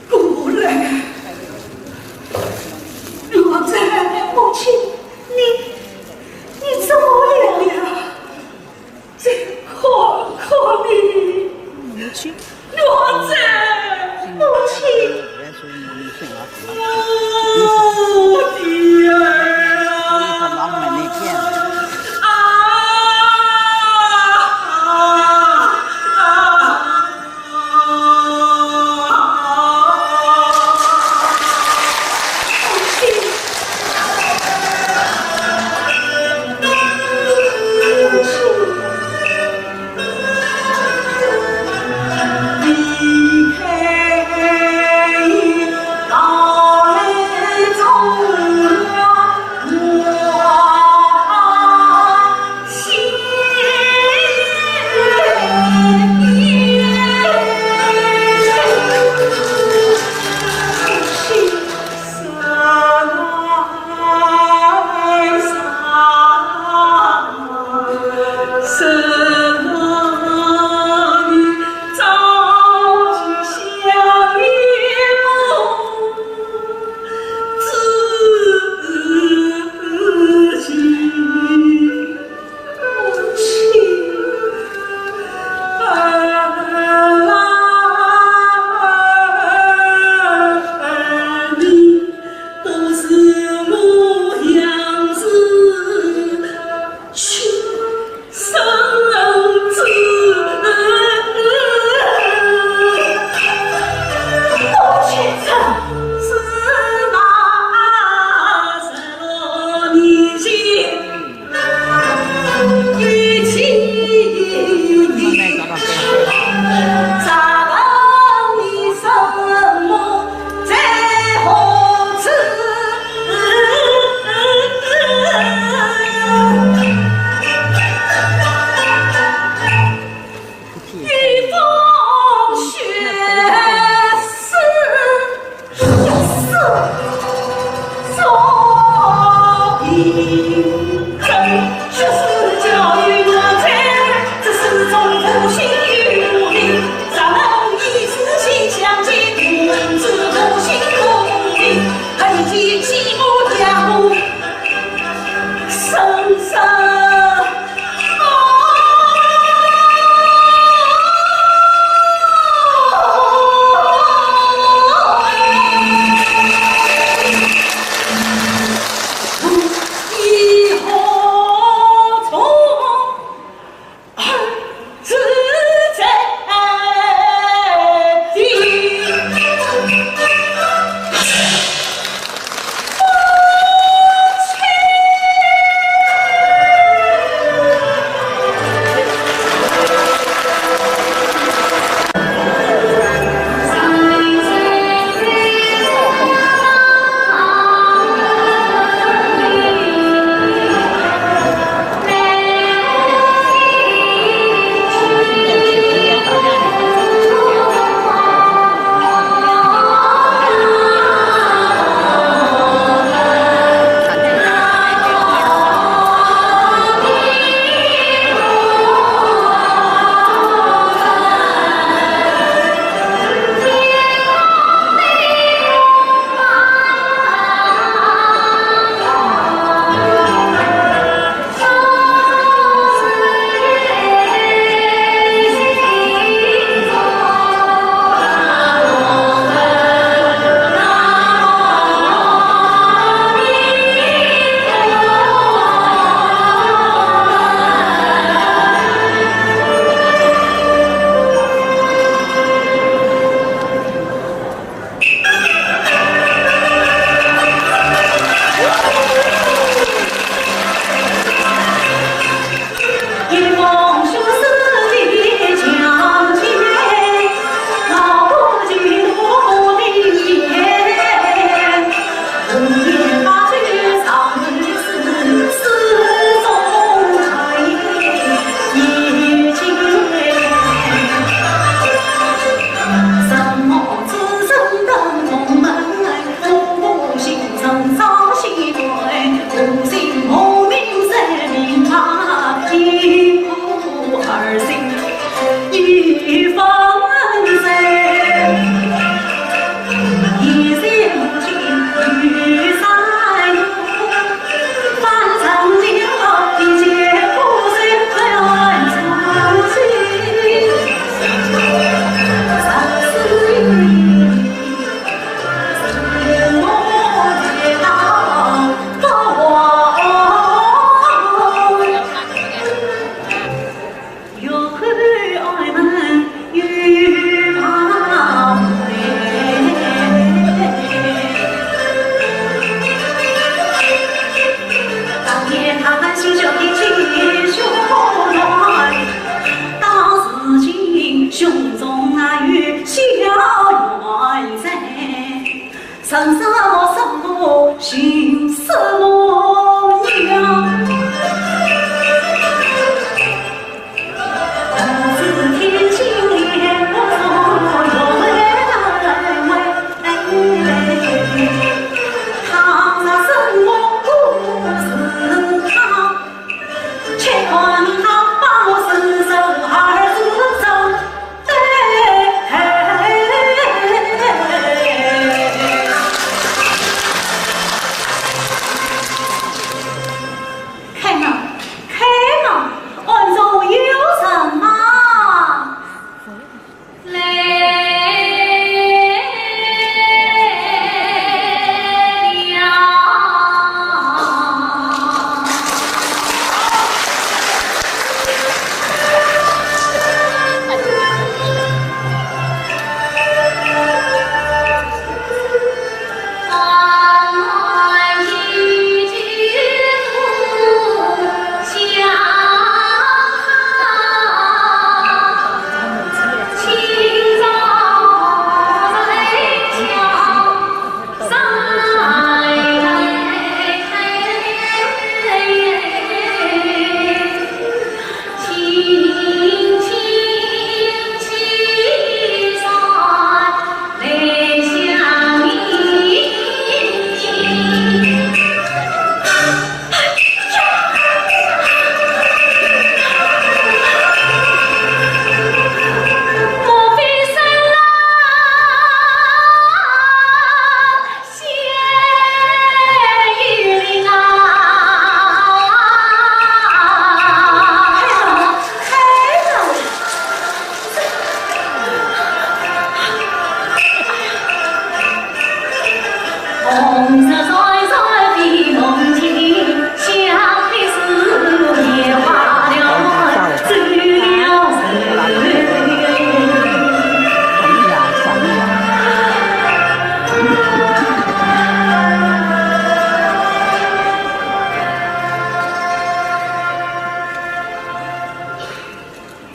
过来。若真，母亲，你，你怎么了？再看看你。母亲。若真，母亲。 我的儿啊！啊！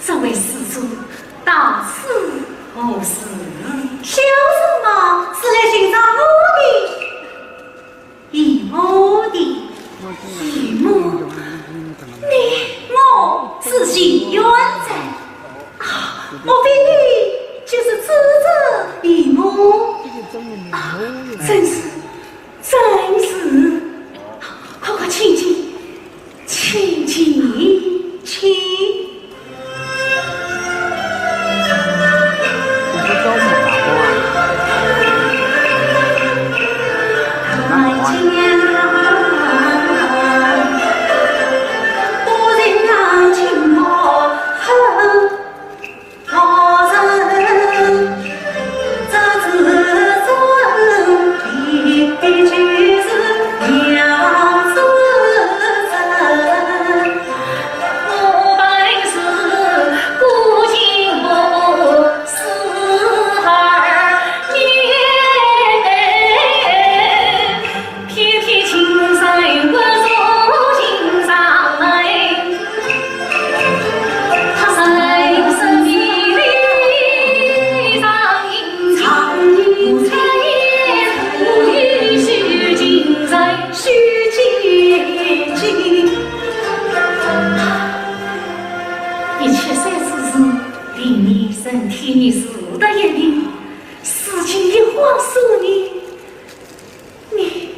这位施主，到此何事？小生嘛，是来寻找我的姨母的。姨母？你我之情远哉。啊，莫非你就是知州姨母？啊，正是，正是。快快请进，请进，请。一切三四事，令你身体你是得一病，事情一化说呢，你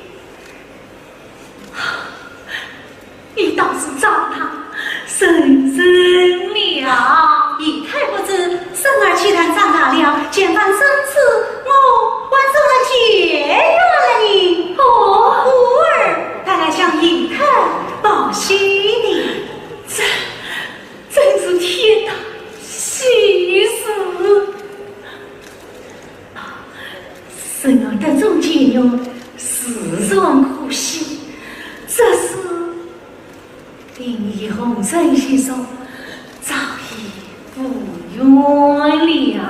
你倒是长大成人了。姨太不知，孙儿既然长大了，前番生死我还是了解了呢。哦，故而才来向姨太报喜的。这，真是天大喜事。 孙儿得中解药，自然可喜，只是病已红尘一族，早已无缘了。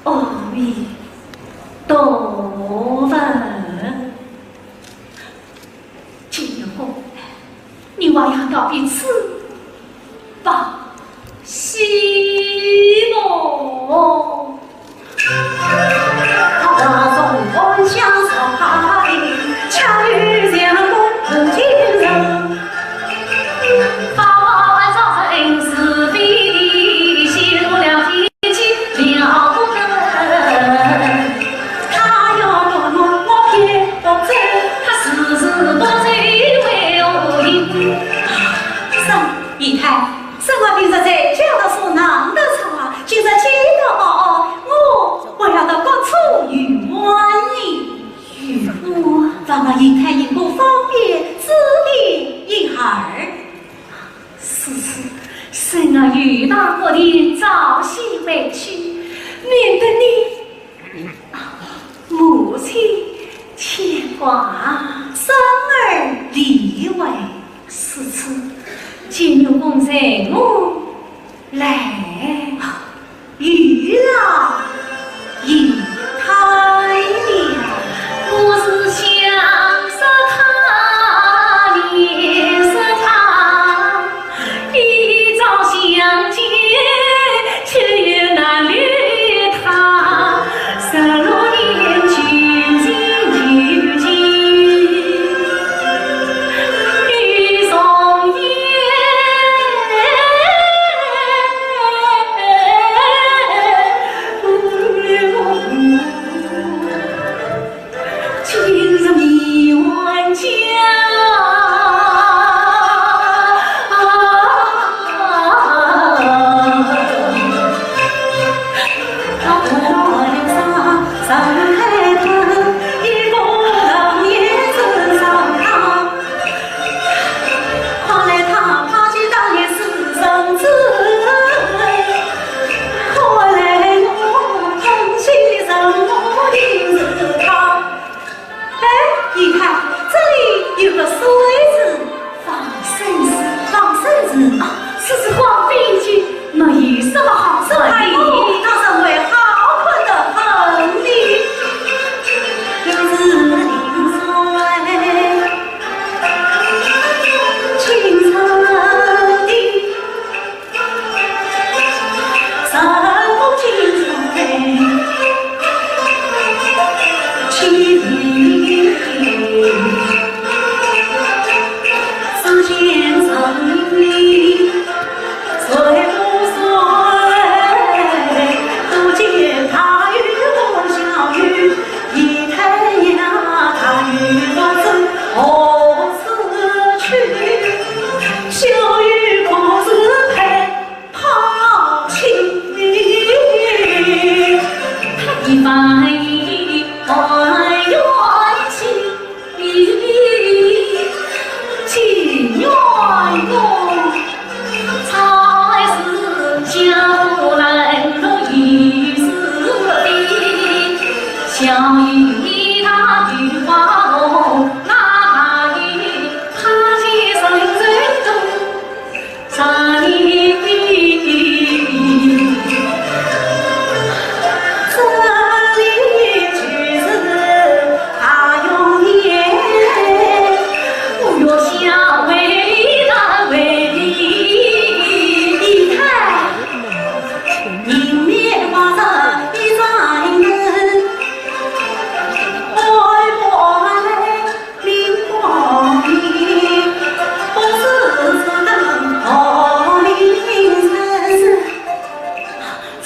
阿弥陀佛。 解药，你还要告别此吧，西门。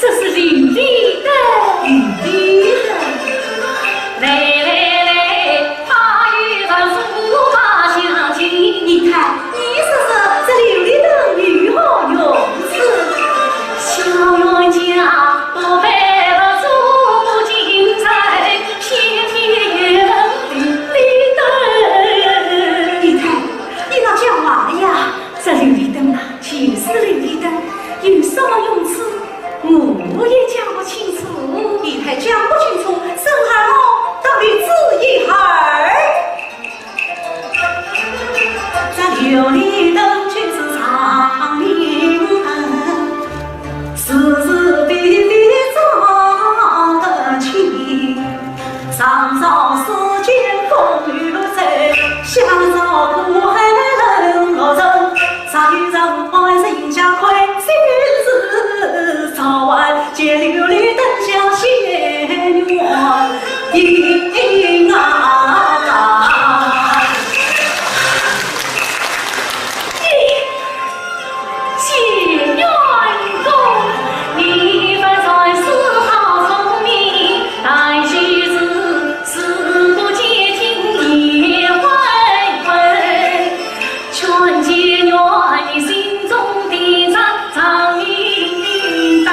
这是琉璃灯。琉璃灯。来来来，快与我把香敬。你看，你说说这琉璃灯有何用处？小冤家不配了做金人，偏偏也问琉璃灯。你看，你倒讲话呀！这琉璃灯啊，就是琉璃灯，有什么用处？ 我也讲不清楚。你还讲不清楚，生怕我到底知一二。这琉璃灯就是长明灯，是是非非照得清。上照世间风雨水，下照苦海冷落人。 啥有人爱人家快，心事早晚，借琉璃灯下仙缘啊。仙缘公，你不在是好聪明，但是是事不见经也坏坏。 劝解愿心中的张张明白，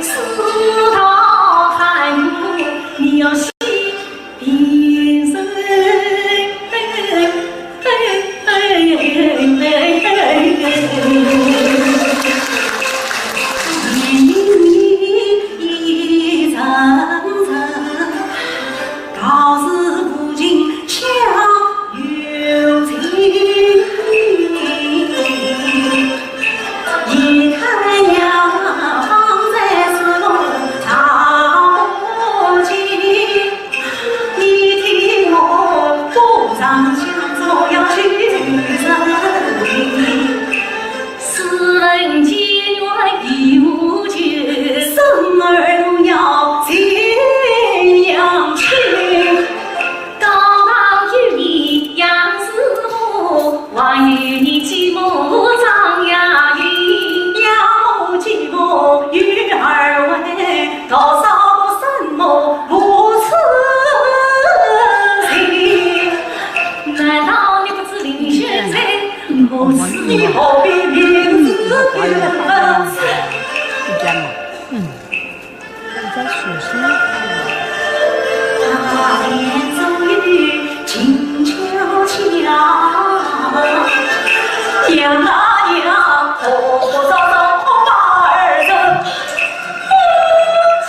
世道寒苦，你要心平生。一层层，道是无情 巧有情，一看呀，方才是我道不尽。你听我不上香，总要去认命。 斯人结缘已无救，生儿独要寄娘亲。高堂有你杨师傅，还有你继母张雅云。养母继母有二位，多少个生母无此情。难道你不知林雪在？ 我是你何必明知故问？他年终于静悄悄，养啊养，何不早早把儿子夫妻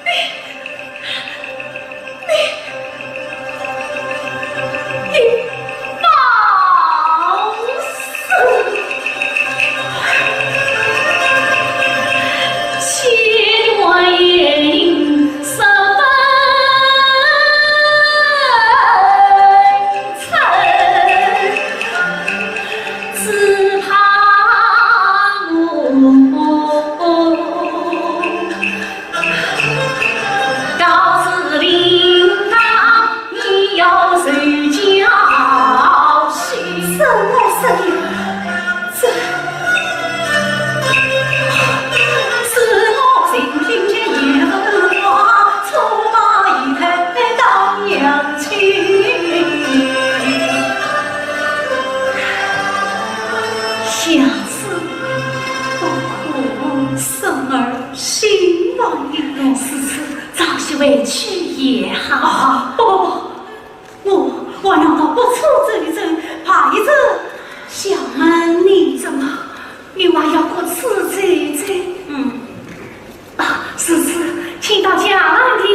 你，你，你放肆！千万十分 只怕我告诉林当，你要受教训。什么声音？这，是我心心间也不挂，错把一胎当娘 亲。下次不可生儿心乱意乱。如此，早些回去也好。啊，不不不，我，我难道不出这一阵，怕一阵？小妹，你怎么又还要哭哭啼啼？嗯。 啊，如此，请到家郎的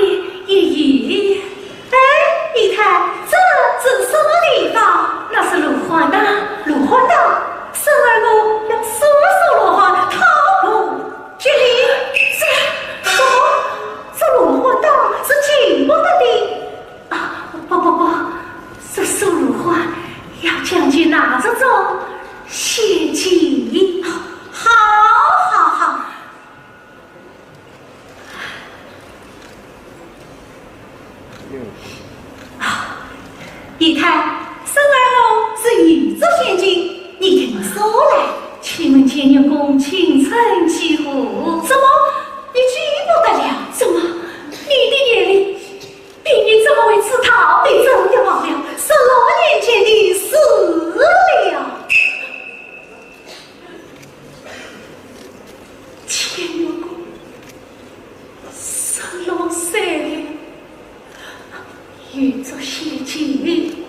千金，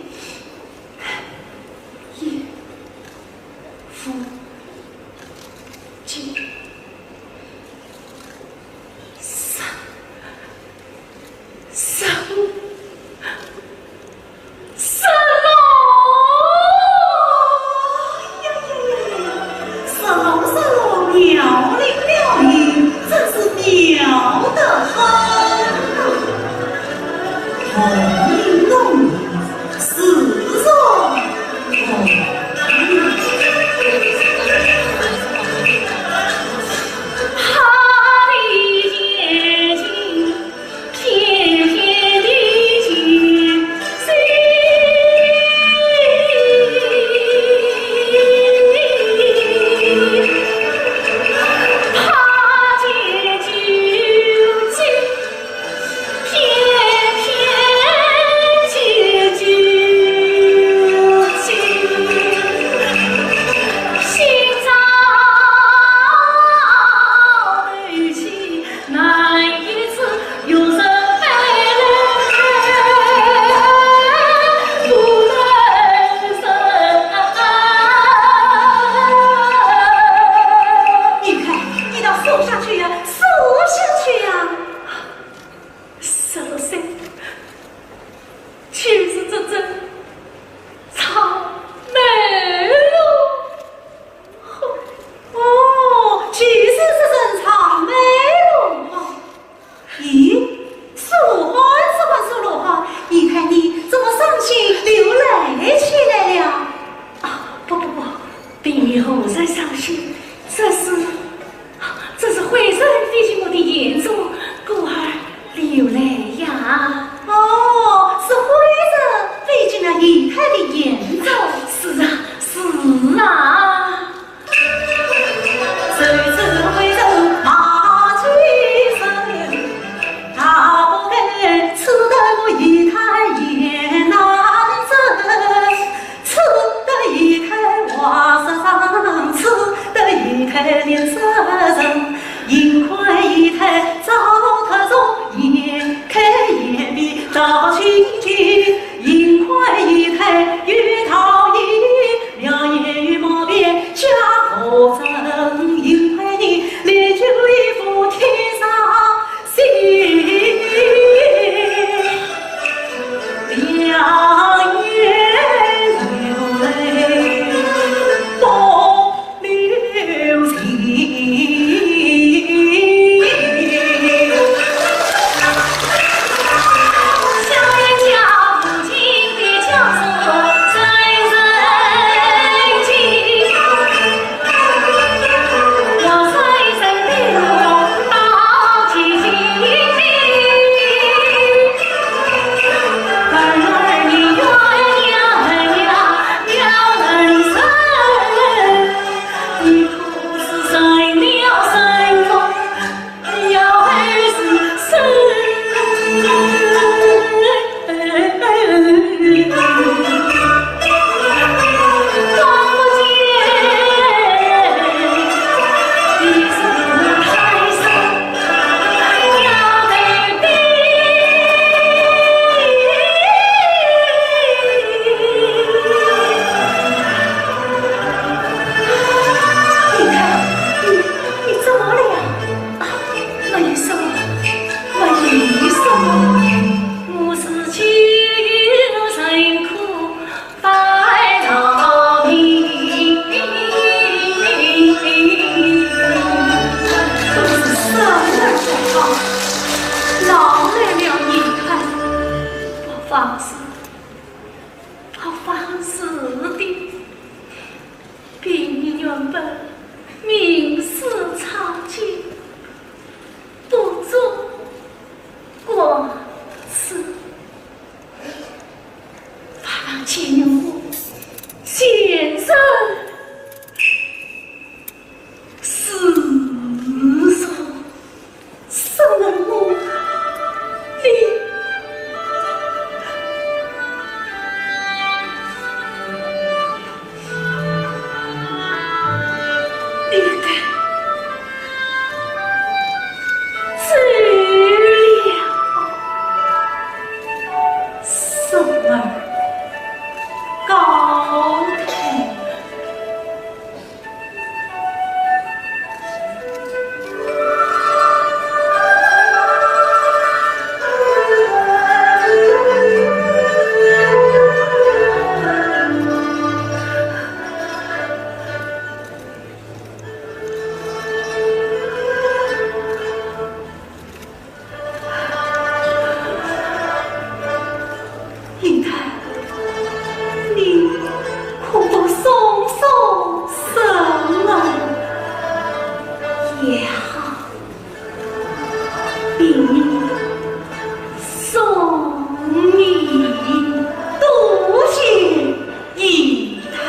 一夫金。 三，三，三郎！哎呀呀呀呀！三郎，三郎，妙龄妙龄，真是妙得很啊！红缨红缨，似 你看，你倒说下去呀，说下去呀！ 十六岁，就是这种草莓了。哦，就是这种草莓了。咦，苏汉，苏汉，苏汉，你看你怎么伤心流泪起来了？啊，不不不，并无何伤心，这是 这是惠子飞进我的眼中，故而流泪呀。哦，是惠子飞进了姨太的眼中。是啊，是啊。也好，并送你多谢一趟。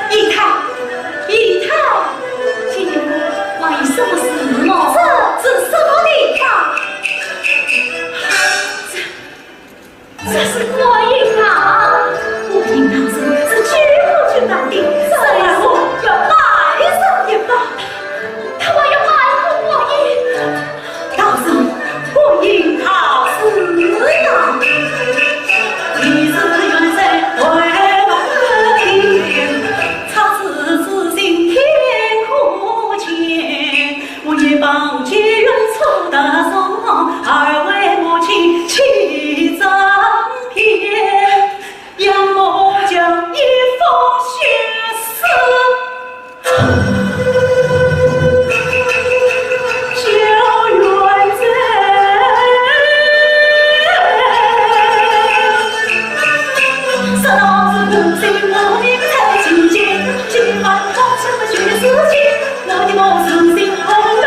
姨太，姨太，请问王爷什么事么？这是什么地方？这，这是观音堂。观音堂是，是救苦救难的，这是我要拜上一拜。他还要拜过观音。 道士观音道士啊，你是远在外望的，差此之心天可见。我一旁结缘出大宋，二位母亲起张篇，杨某将一封血书。 我的母亲心痛啊！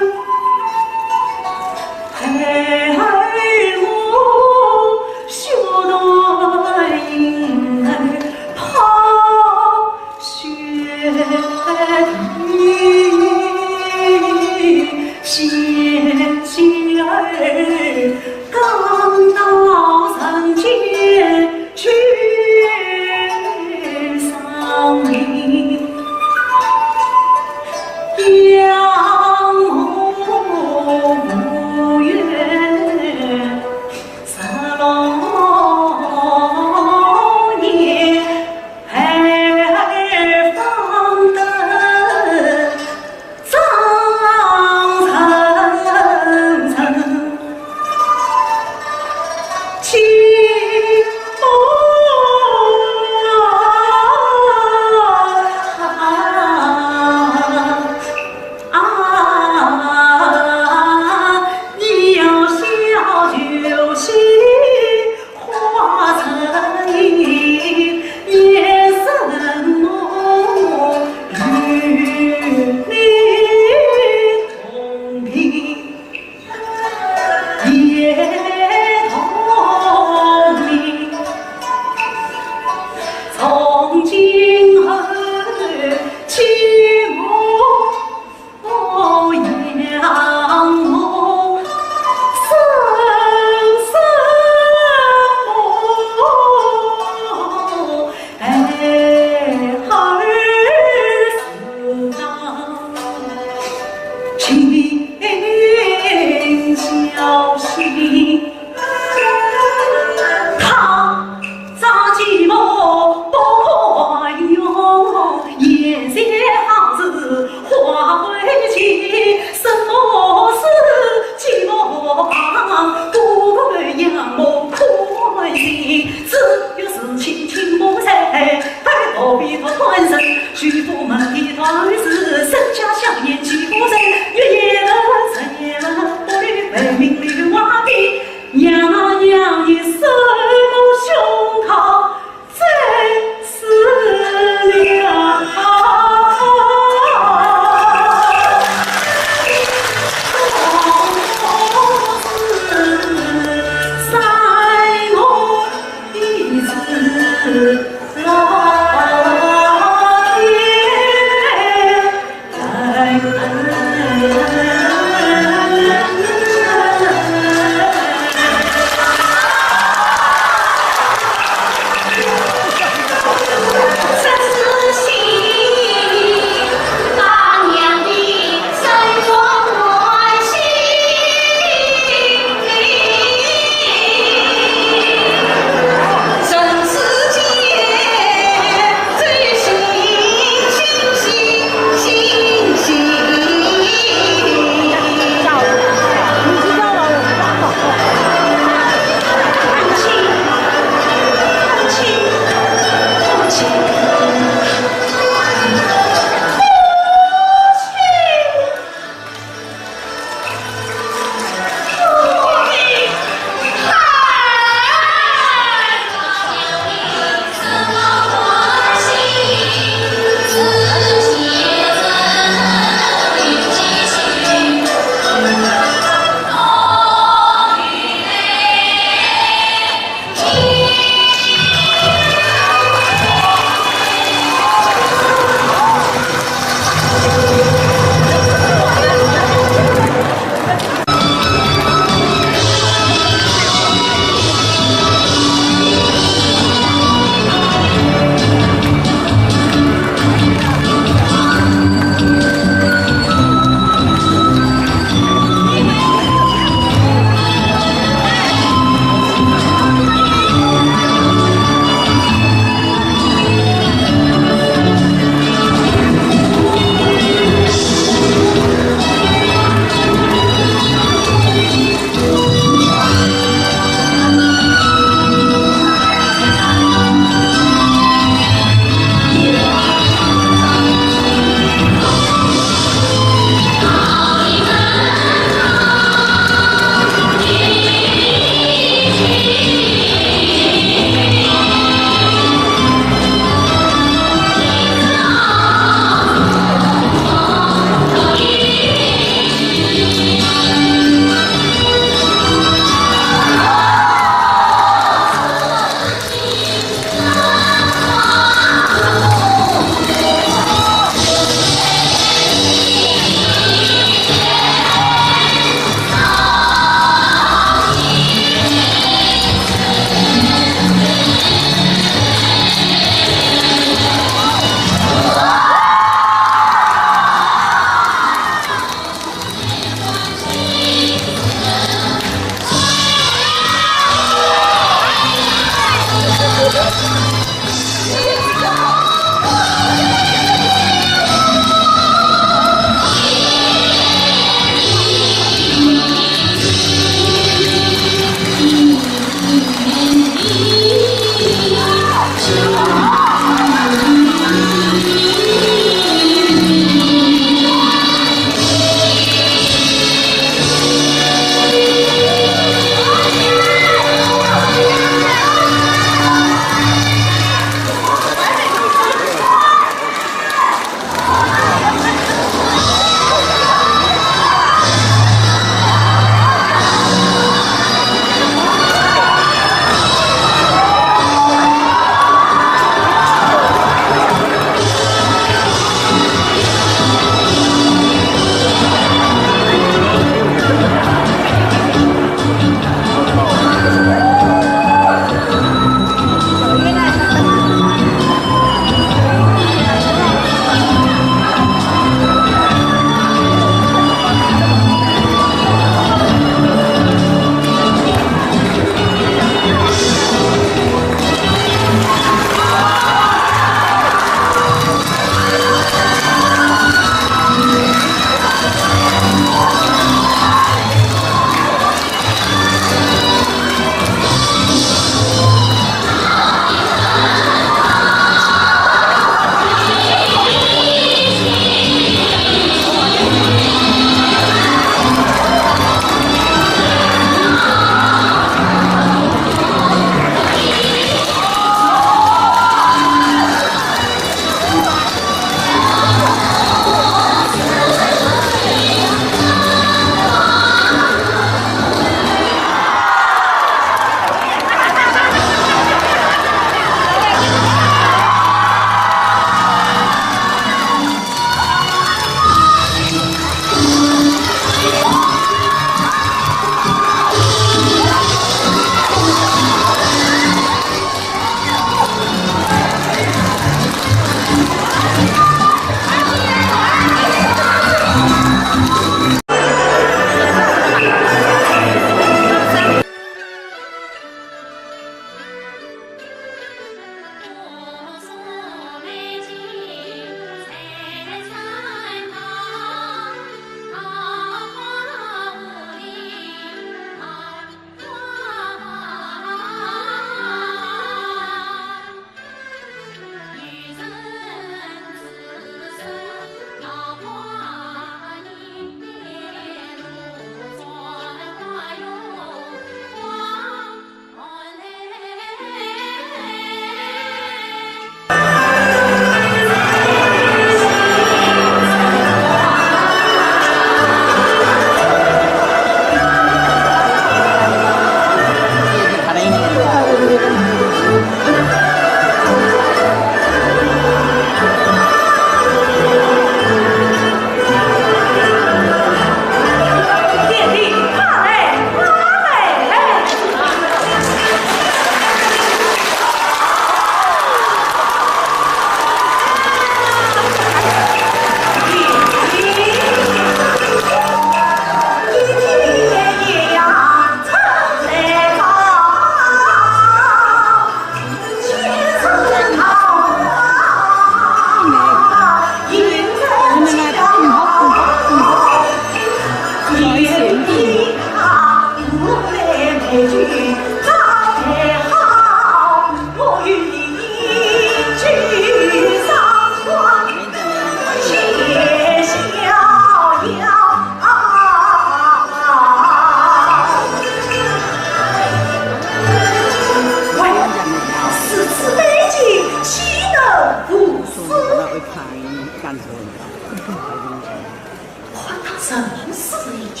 唤他什么时候去？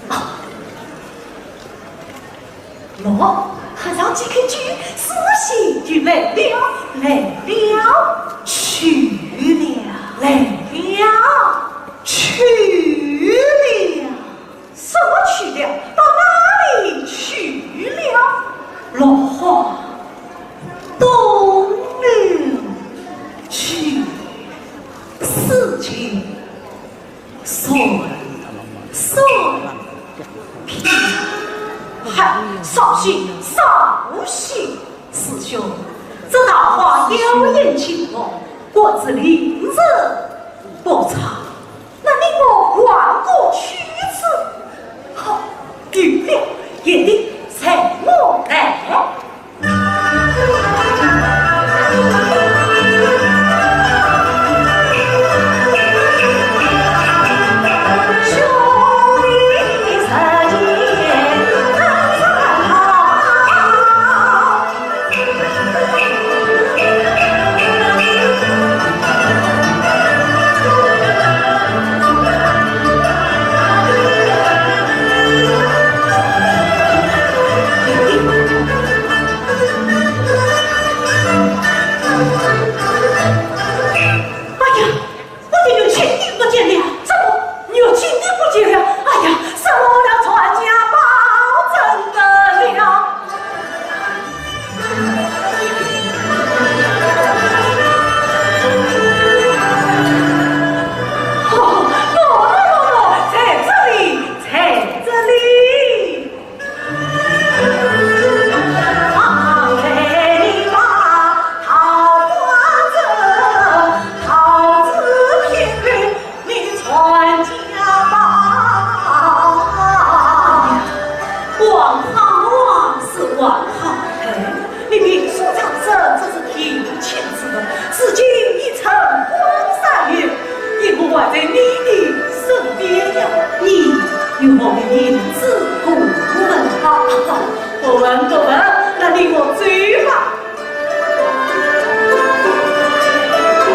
啊，喏，和尚这口气是我心里来了，来了，去了，来了，去了。 什么去了？到哪里去了？落花东流去，此情算算。嗨，扫兴，扫兴！师兄，这桃花妖艳情况，果真令人不差。 那你我换个曲子。好，有了，一定随我来。哎呀， 我的玉清听不见了，怎么玉清听不见了？哎呀，什么了传家宝怎么了？哦，喏，喏，喏，喏，在这里，在这里。 王好啊，是王好，哎，你别说这，这是定亲之物，如今已成婚三月， 你我还在你的身边呀。你与我的名字不问。啊，不问不问，那你我走吧。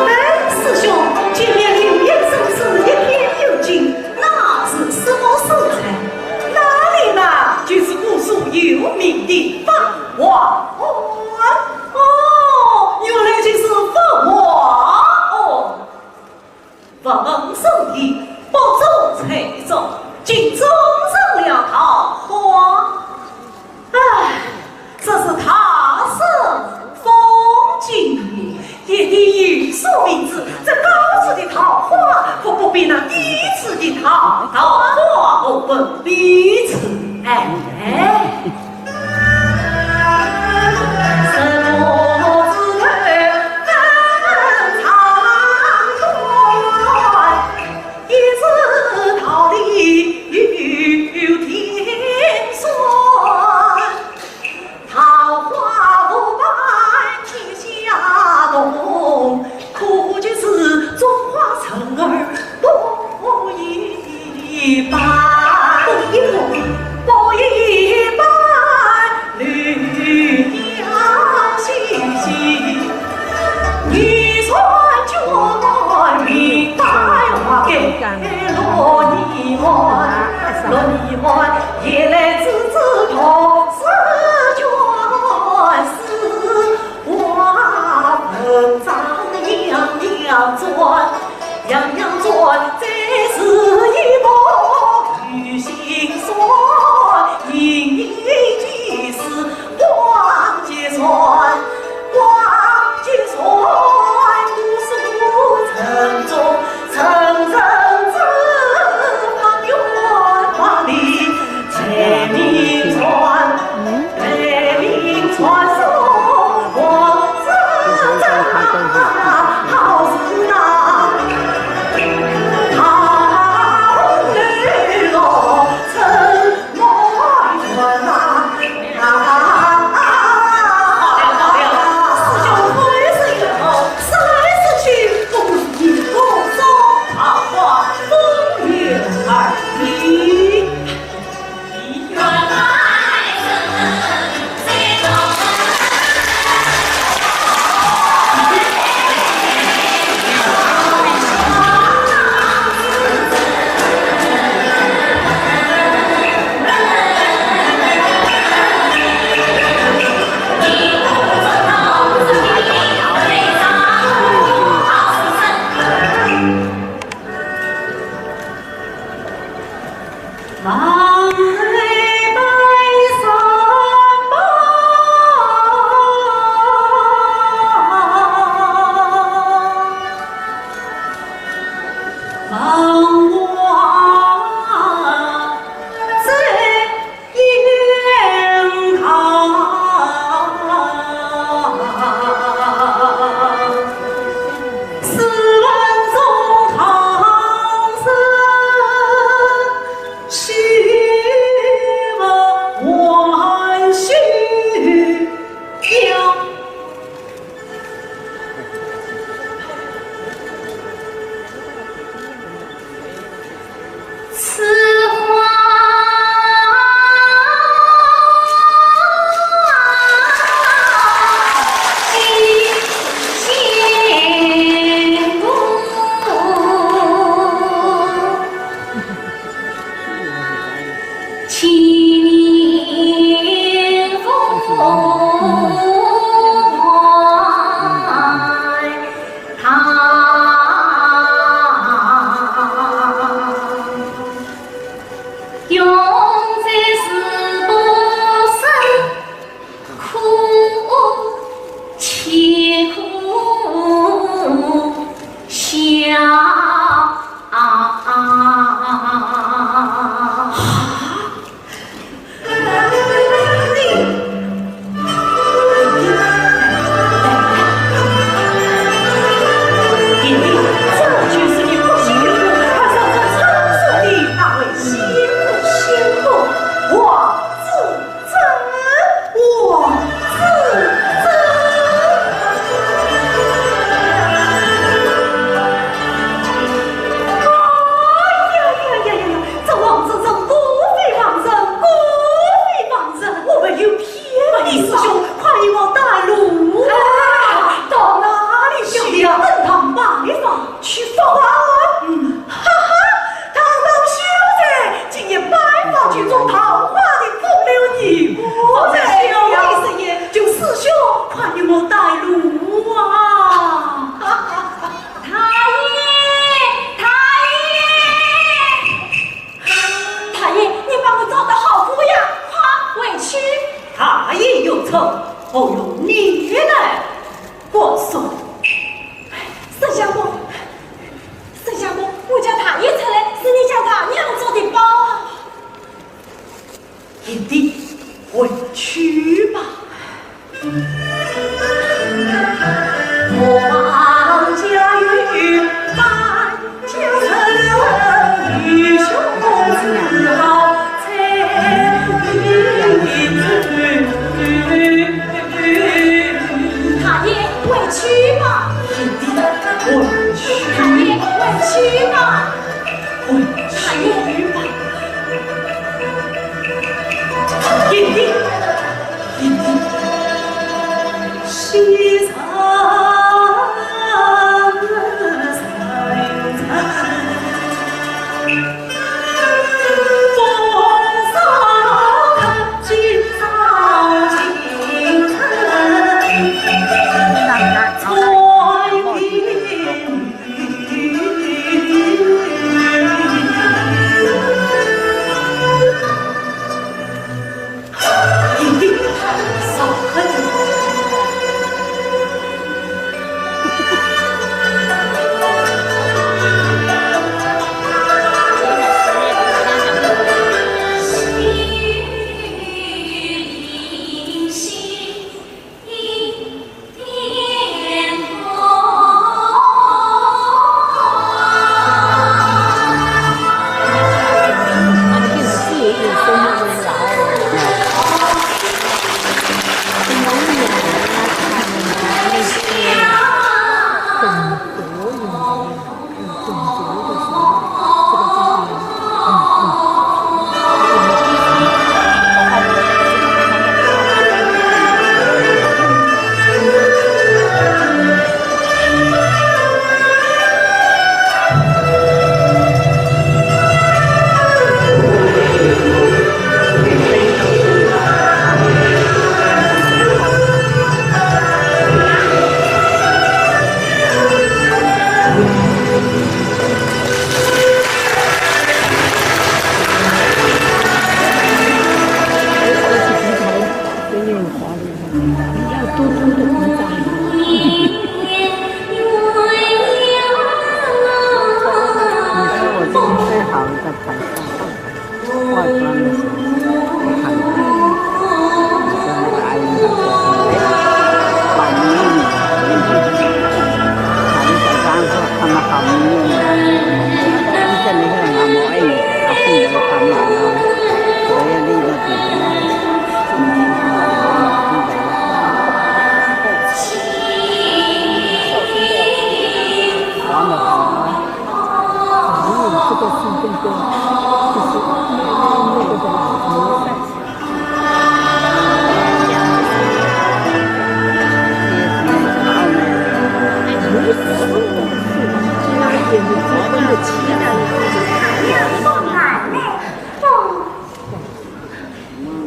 哎，师兄，前面柳叶声声，一片幽静，那是什么所在？那里嘛，就是古树有名的八王庵。哦，原来就是八王庵。 佛门圣地，百种翠竹，竟种上了桃花。唉，这是他生风景，一定有所名字，再高处的桃花，可不比那低处的桃，桃花何问彼此？哎，哎。哎呀呀呀呀呀！这王子真过分，王子过分，王子，我没有骗你，师兄，快与我带路啊！到哪里去呀？正堂拜访，去说话。嗯，哈哈，堂堂秀才，竟然拜访群中桃花的风流女子，我这小妹失言，求师兄快与我带路啊！哈哈哈。 大爷，大爷，大爷，你把我找到好苦呀，快回去。大爷有错，何用你来管束？沈相公，沈相公，我家大爷出来，是你家大娘做的保啊。贤弟，回去吧。 大爷，回去吧。大爷，回去吧。 回去吧。贤弟，贤弟，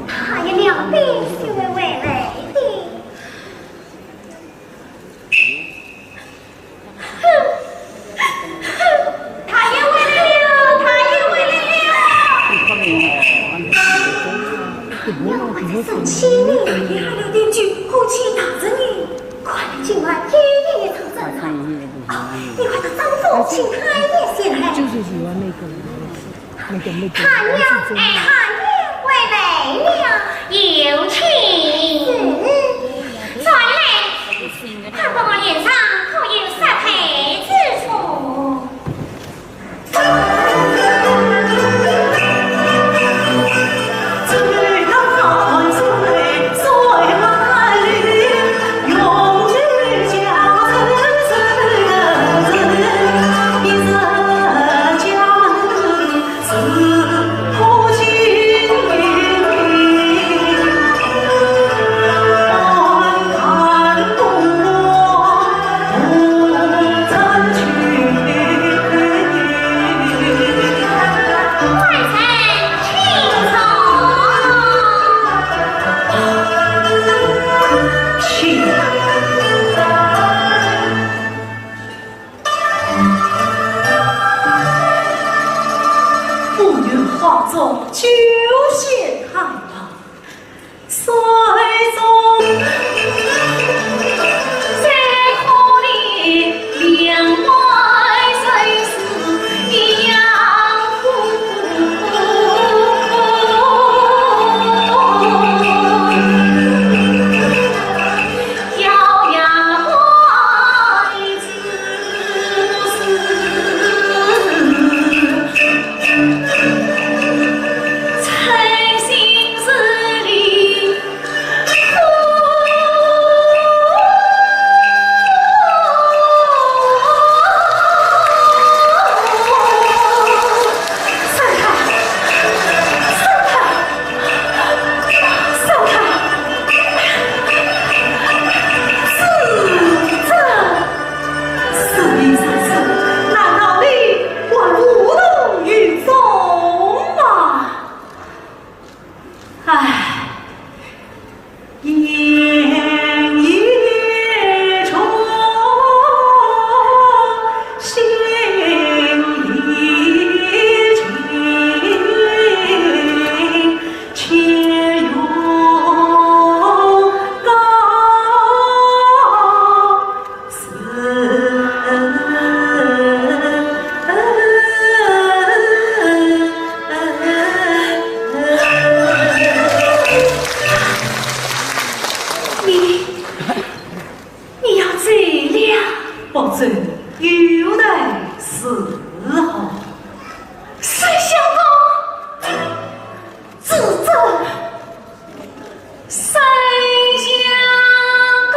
他也两杯就会回来的。哼，哼，他也回来了，他也回来了。我在生气呢，你还留点酒，火气大着呢。快点进来，一一一场争吵。哦，你快到张府请太爷前来。就是喜欢那个。 他娘，哎，他娘回来了。有请。嗯，转来，看看我脸上可有失态之处。不愿化作九仙太郎，水中最可怜，两岸水是一样苦。 难道你还无动于衷吗？唉。你，你要走了？不走，又待时候？沈相公，住嘴！ 沈相公。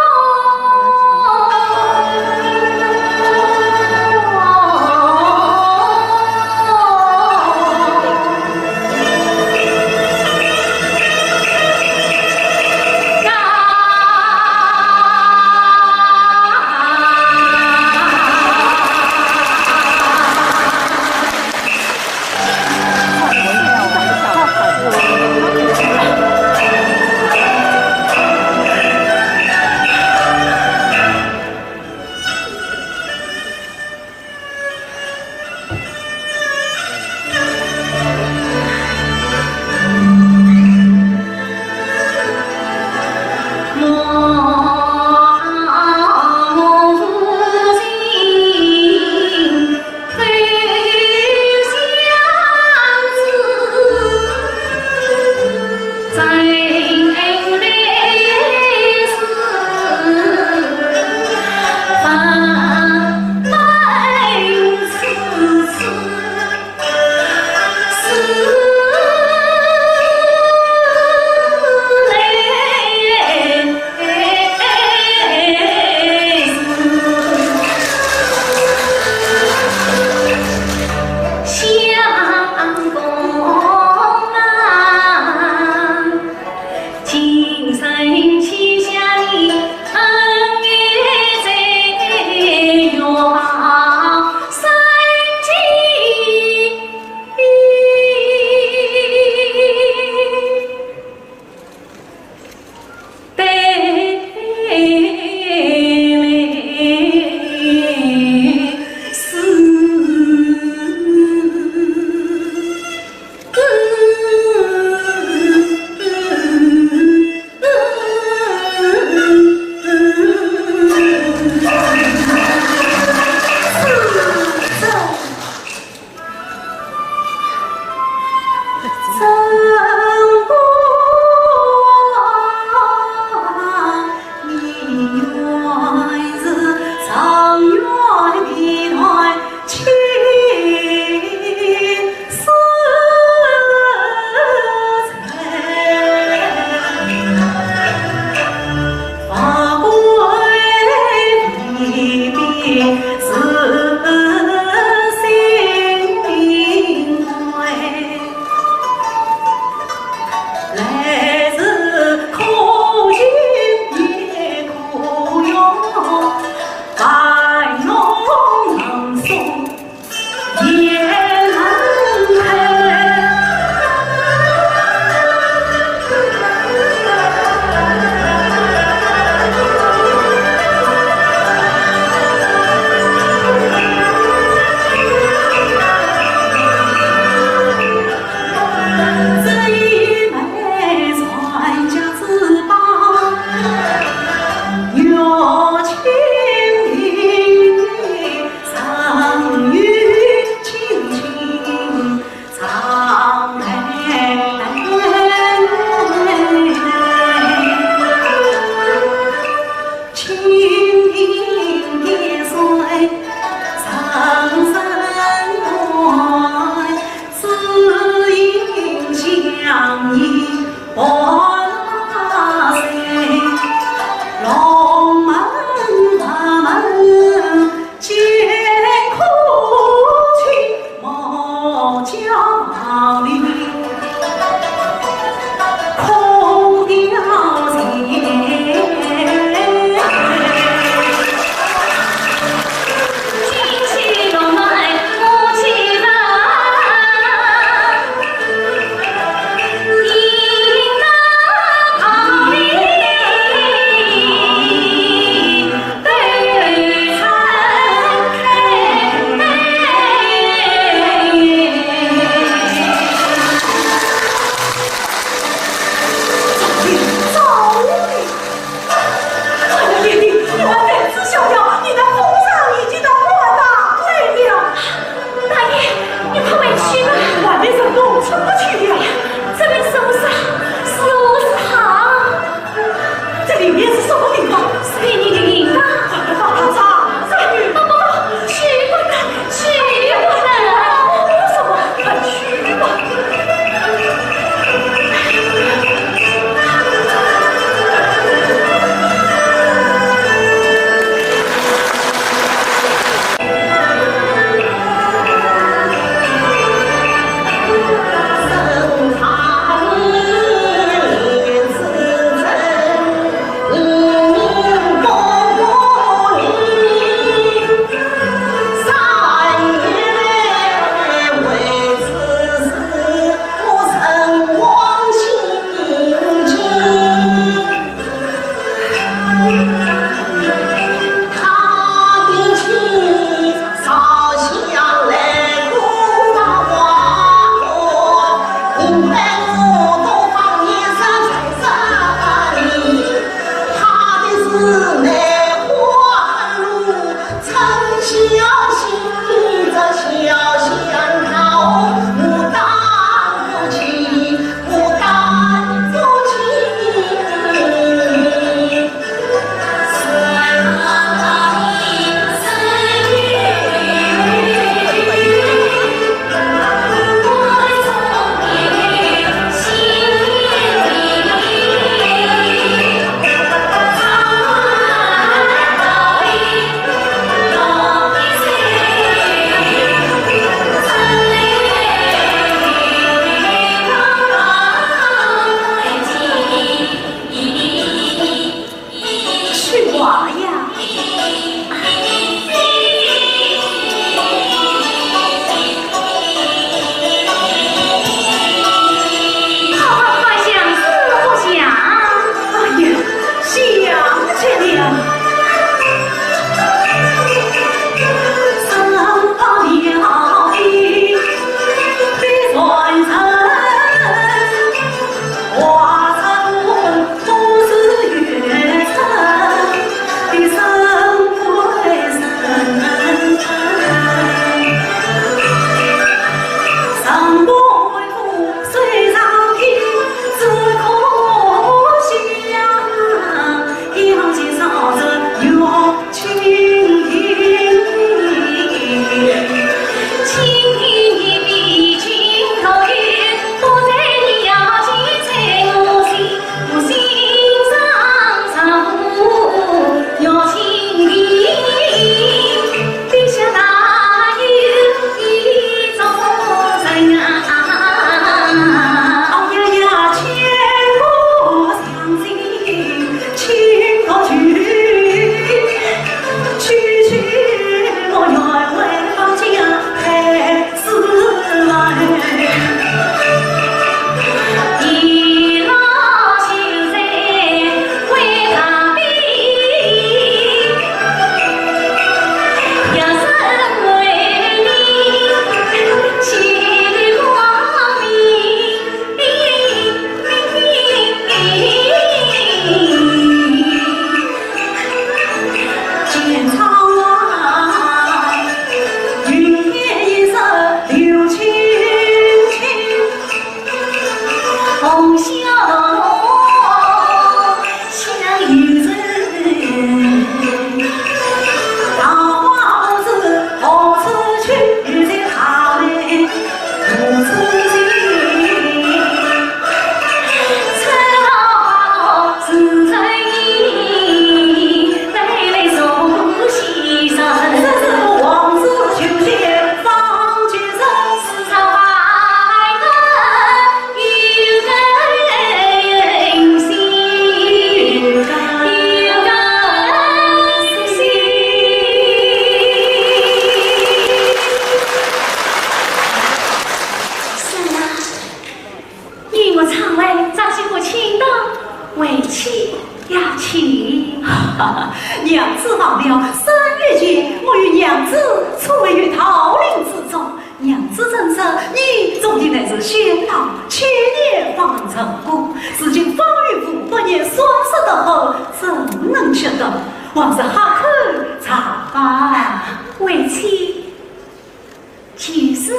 就是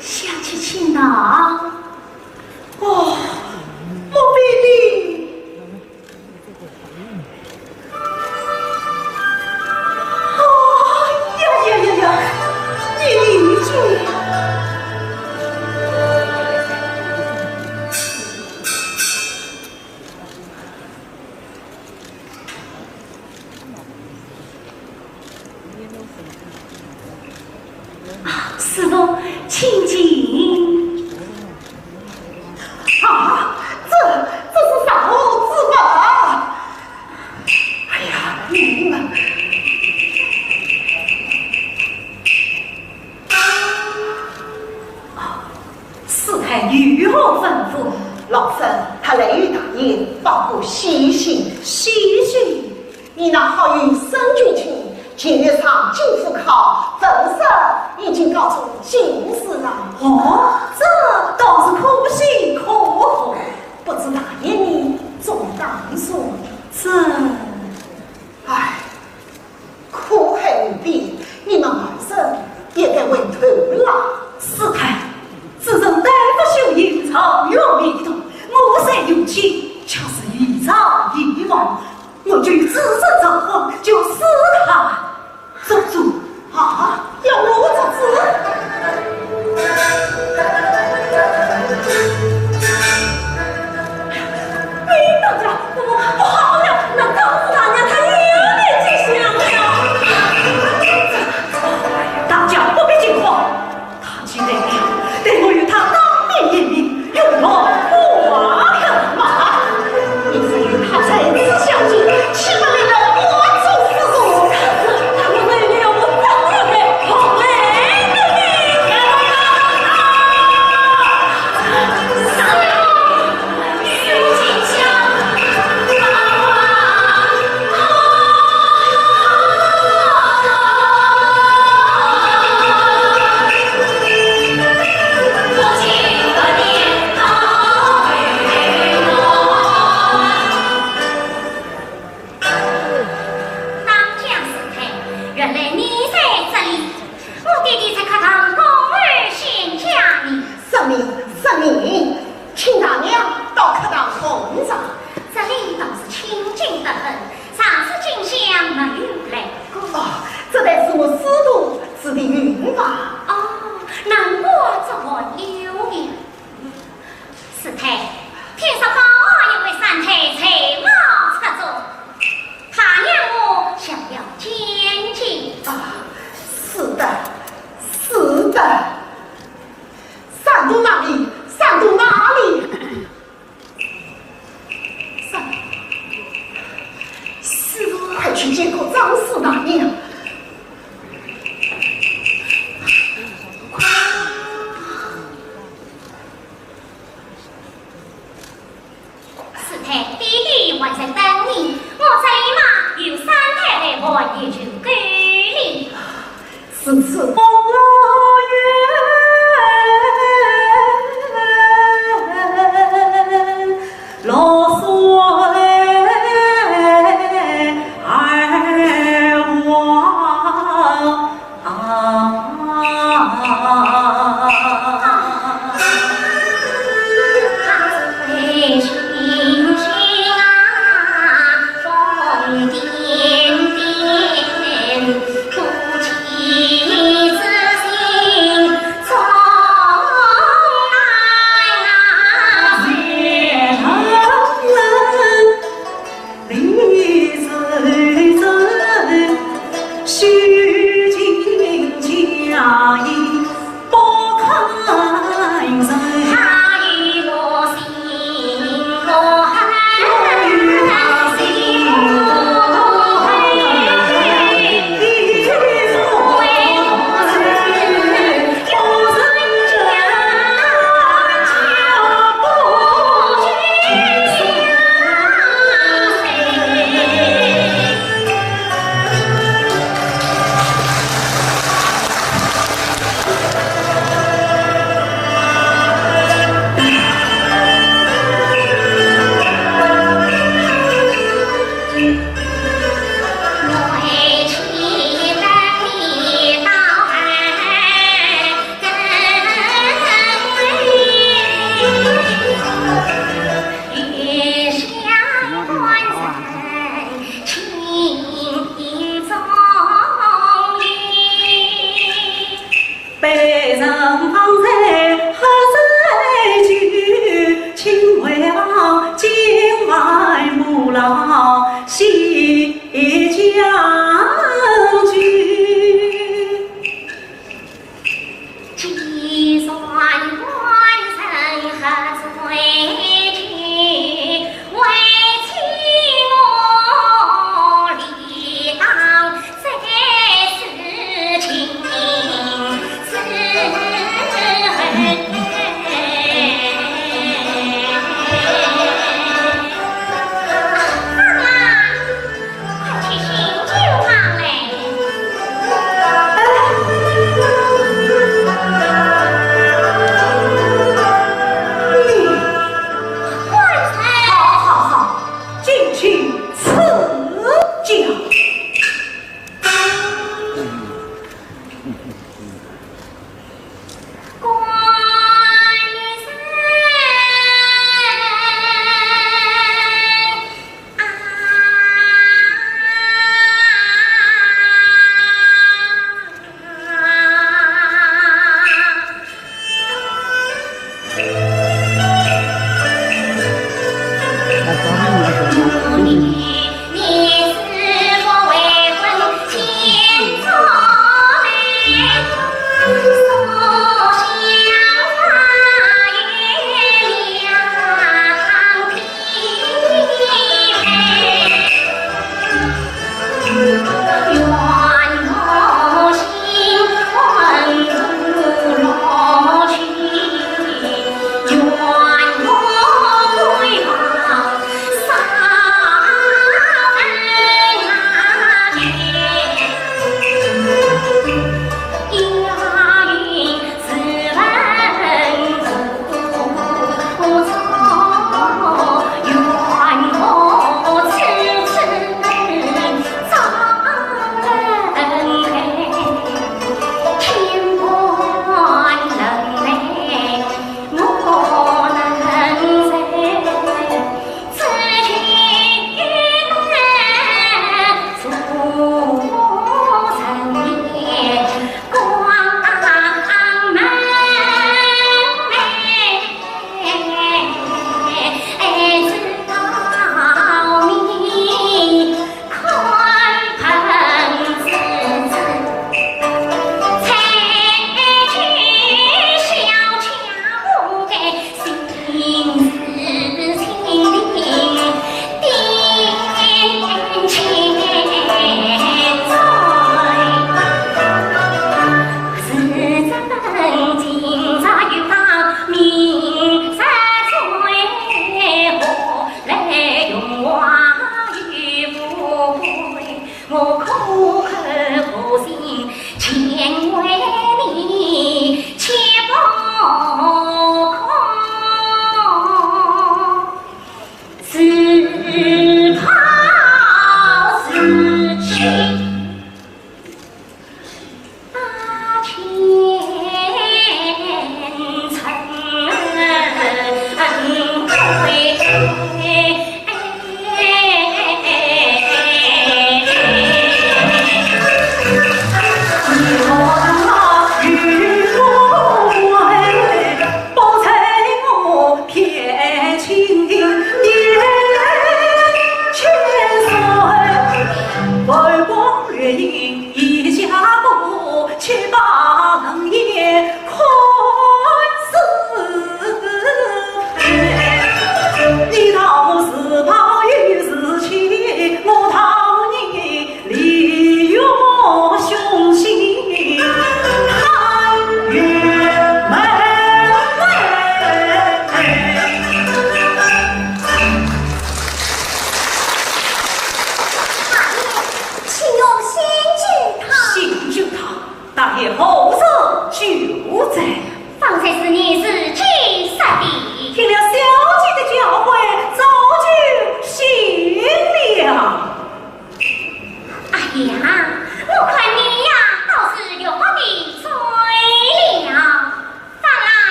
想去请他。哦，莫非你？哦，呀呀呀呀，你，你，你。 啊，师父，请进。啊，这，这是啥物事啊？哎呀，你们。啊，师太有何吩咐？老身特来与大人报个喜讯。喜讯？ 你那好友沈君清，近日上京赴考，文试已经考中进士了。哦，这倒是可喜可贺。不知大人你怎么打算？这……唉，苦海无边，你们二人也该回头了。师太，此人丹佛修行，长远未动，我虽有心，却是一朝一梦。 我就自认造化，就使他做主。啊，要我做主？哎，大家，不，不好了，那告诉大娘，她又来接香了。大家不必惊慌， 他既来了，待我与他当面言明，有何话可瞒？你是与他在此相见，岂不令人暗中思索？他们为了我张元海，好来得你。当家师太，原来你在这里。我爹爹在客堂恭候见驾呢。遵命，遵命。 请大娘到客堂奉茶。这里倒是清静得很，上次进香没有来过。哦，这才是我师徒之的云吧。哦，难怪这般有缘。师太，天色不好，因为三太才貌出众，他让我想要见见。啊，是的，是的。 山东哪里？山东哪里？山……师父，快去见过张师大娘。快！ 师太，爹爹还在等你，我这里嘛，有三太太还有求够哩。如此。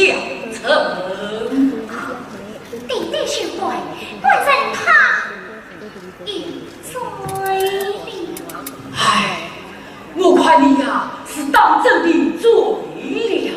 小陈。弟弟休怪，官人他有罪了。唉，我看你呀，是当真的醉了。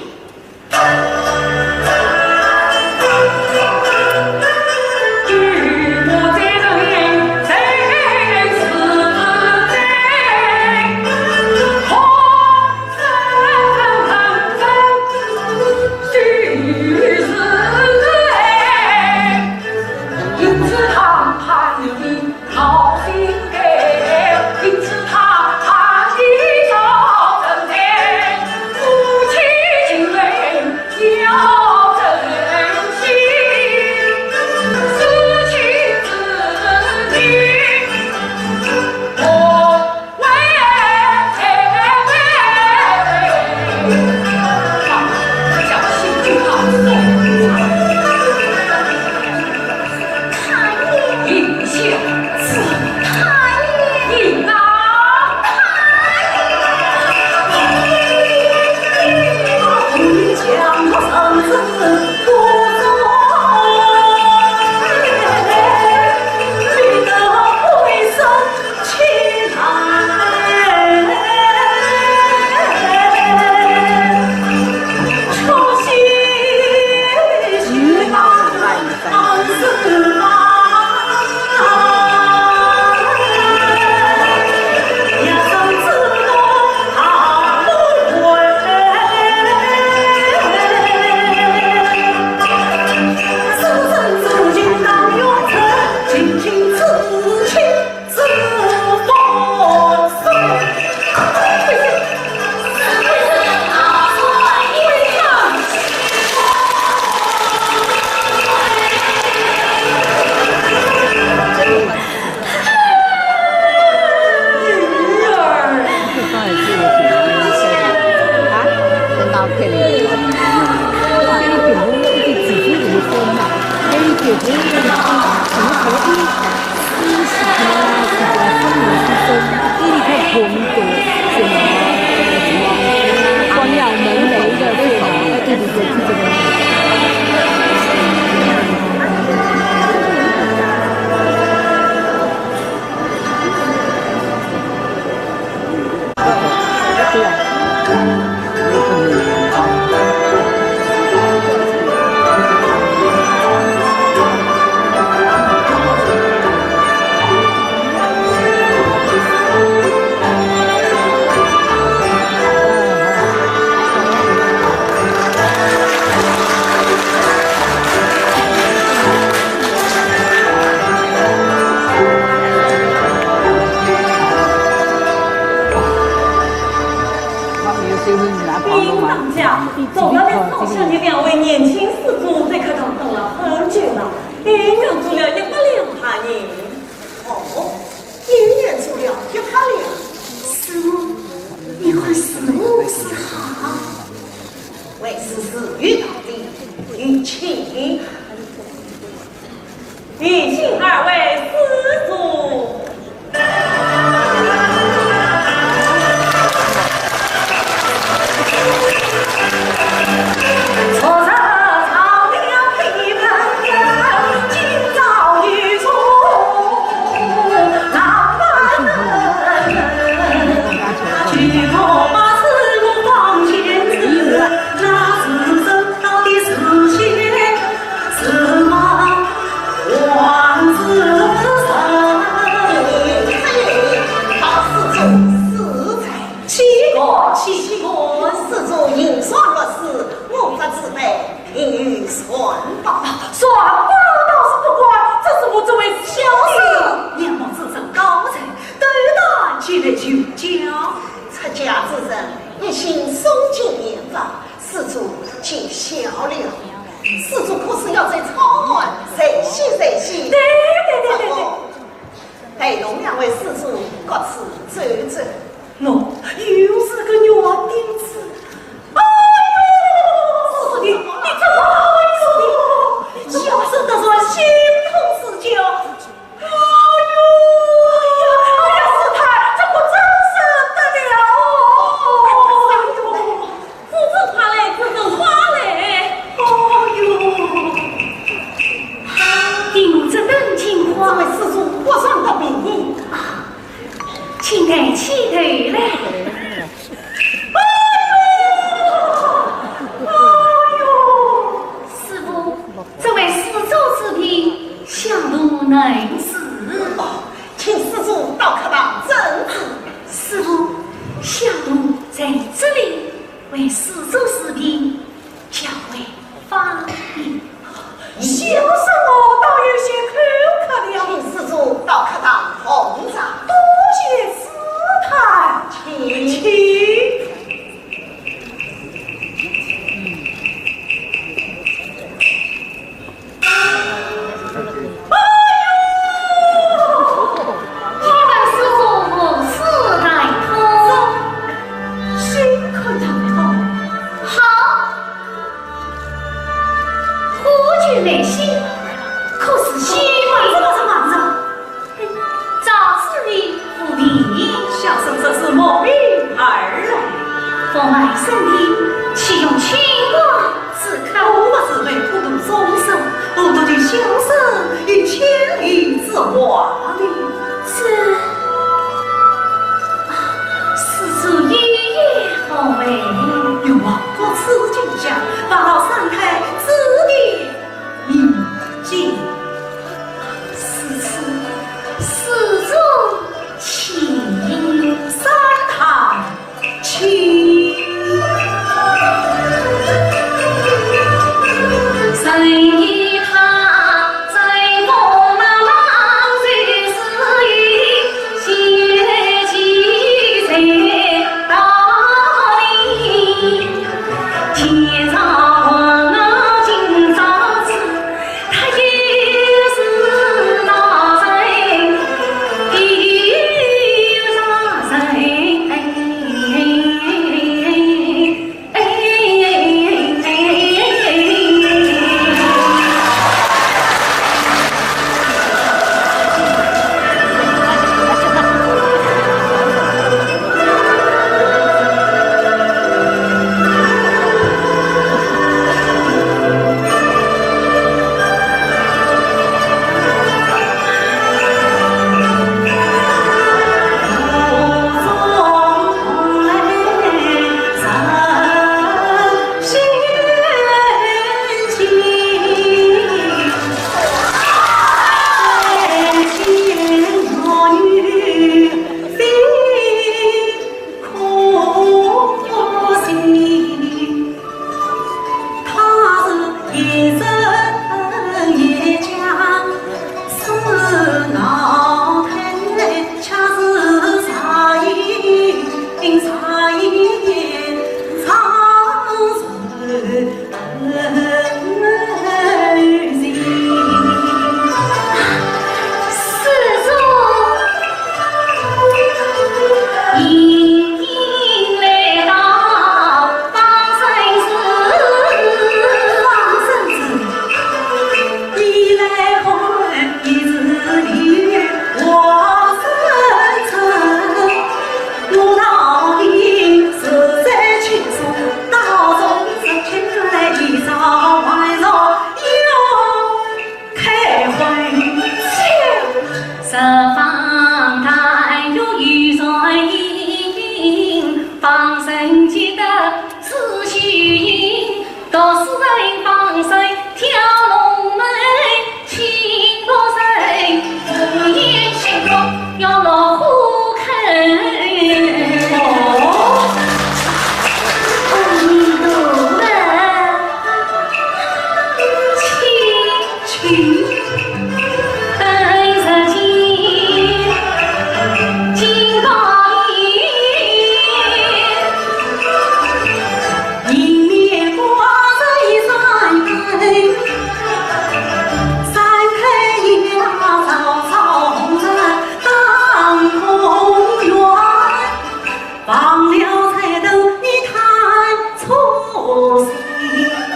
大家，总要来送上你两位年轻施主，这可等等了很久了，也养足了一百两银。哦，也养足了一百两。师母，你看师母是好。为师是有道的，有请。 有请二位施主。岂敢，岂敢，施主银双玉四，我不自卑，凭有传报。传报倒是不敢，只是我这位小弟……小生仰慕主人高才，斗胆前来求教。出家之人，一心诵经念佛， 施主见笑了。施主可是要在草庵随喜随喜。对对对对对。不过，陪同两位施主各自走走。喏，又是个软钉子。哎呦，师弟，你怎么了？师弟，你就是得罪心痛之交。 哎呦，哎呀，哎呀，师太，这可真是得了哦！哎呦，师尊快来，师尊快来！哦，内心，可是喜欢什么什么什么。赵子龙无礼。小生这是慕名而来。奉外圣旨，岂用清官之口？我不是为普度众生，何必对小生有千里之话呢？这，啊，施主有意何为？有王国此景象，望老三太指点明鉴。施主，施主请。三太请。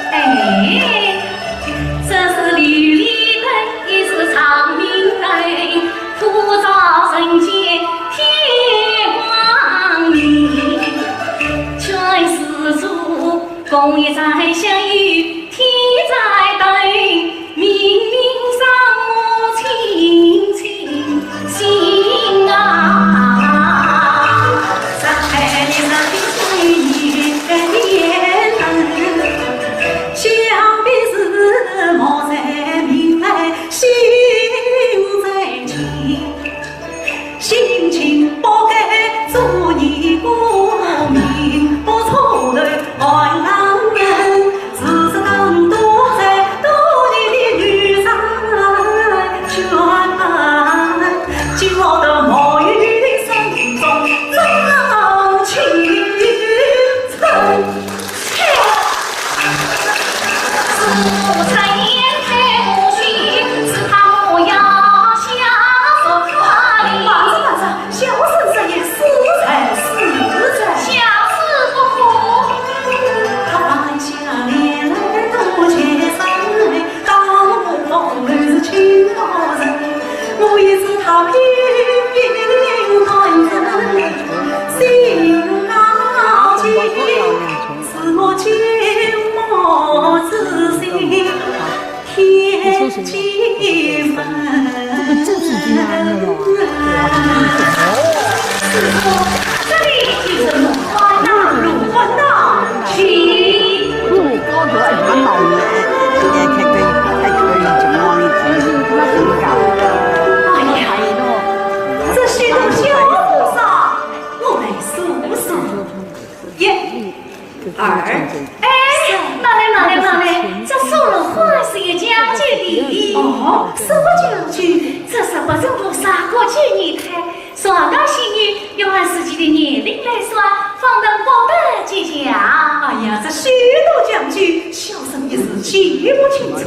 哎，这是琉璃灯，也是长明灯，普照人间天光明。劝施主共一盏香油添盏灯，明明赏我清清心啊。这个就是金安的了啊。这里就是龙欢呐，龙欢呐，请。哎呀，这许多小菩萨，我来数数。一、二，哎，慢来，慢来，慢来，这数落花是有讲究的。哦，什么讲究？这是不曾过啥个纪念台，上到仙女，要按自己的年龄来算，方能博得吉祥。哎呀，这许多讲究，小生一时记不清楚。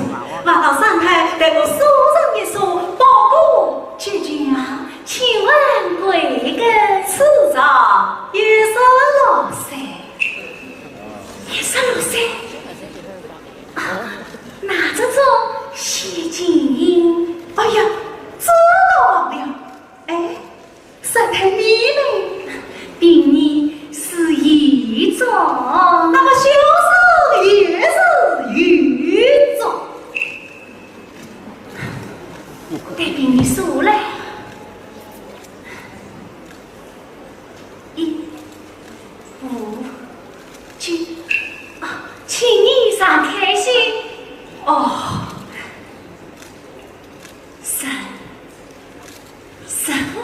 还望三太代我数上一数，报个吉祥。请问贵庚？此上一十六岁。 一十六岁？啊，那这种喜金？哎呀，这倒忘了。哎，三太你呢？比你是一种。那么小生也是一种。得比你数来。 一、五、九，啊，请你常开心。哦，十、十五、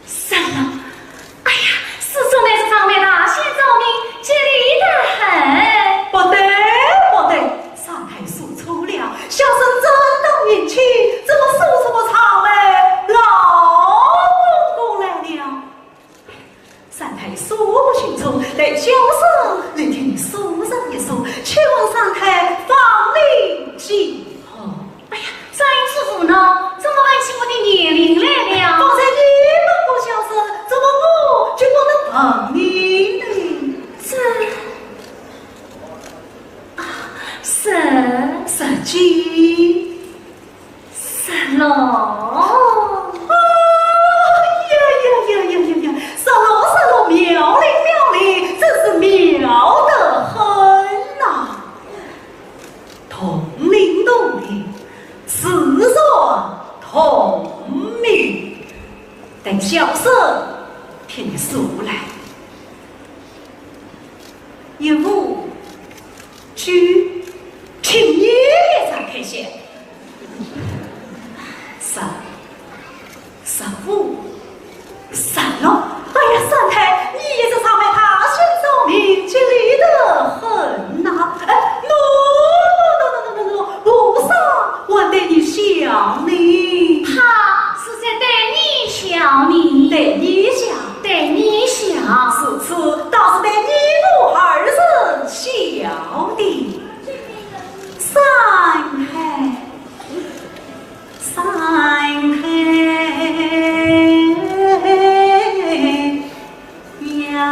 十六。哎呀，师尊乃是上面大仙照明，吉利得很。不对，不对，三太数错了，小生正当年轻，怎么数错个场外老公公来了？ 三太数不清楚，待小生另替你数上一数，请问三太芳龄几何？哎呀，这样子呢，怎么问起我的年龄来了？方才你问过小生，怎么我就不能问你呢？这，啊，是。十几。 十六。哎呀呀呀呀呀呀！十六，十六，妙龄，妙龄，真是妙得很呐！同龄，同龄，自然同名。等小生替你数来。一、五、九，请你也常开心。 十、十五、十六。哎呀，三太，你也是上面大仙照明，吉利得很呐。哎，喏，喏，喏，菩萨还对你笑呢。他是在对你笑呢。对你笑。对你笑。如此，倒是对你我二人笑的。 三太，三太呀！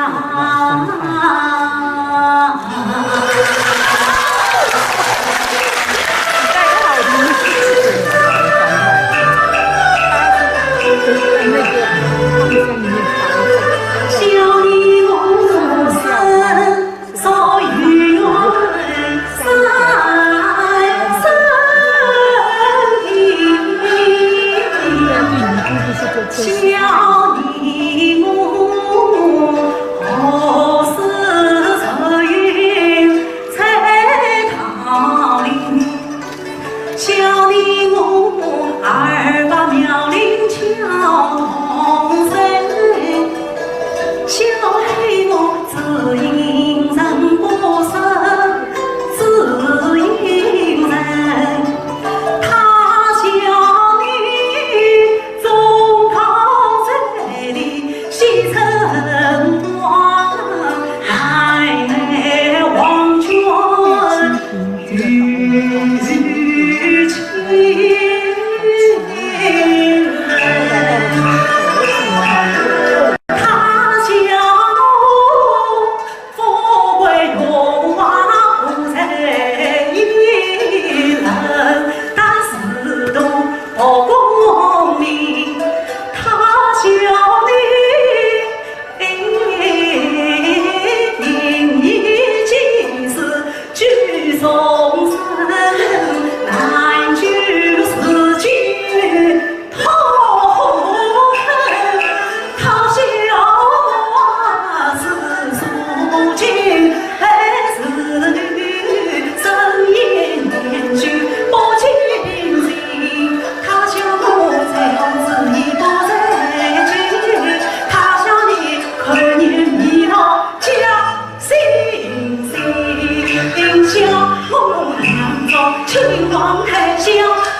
君王台下，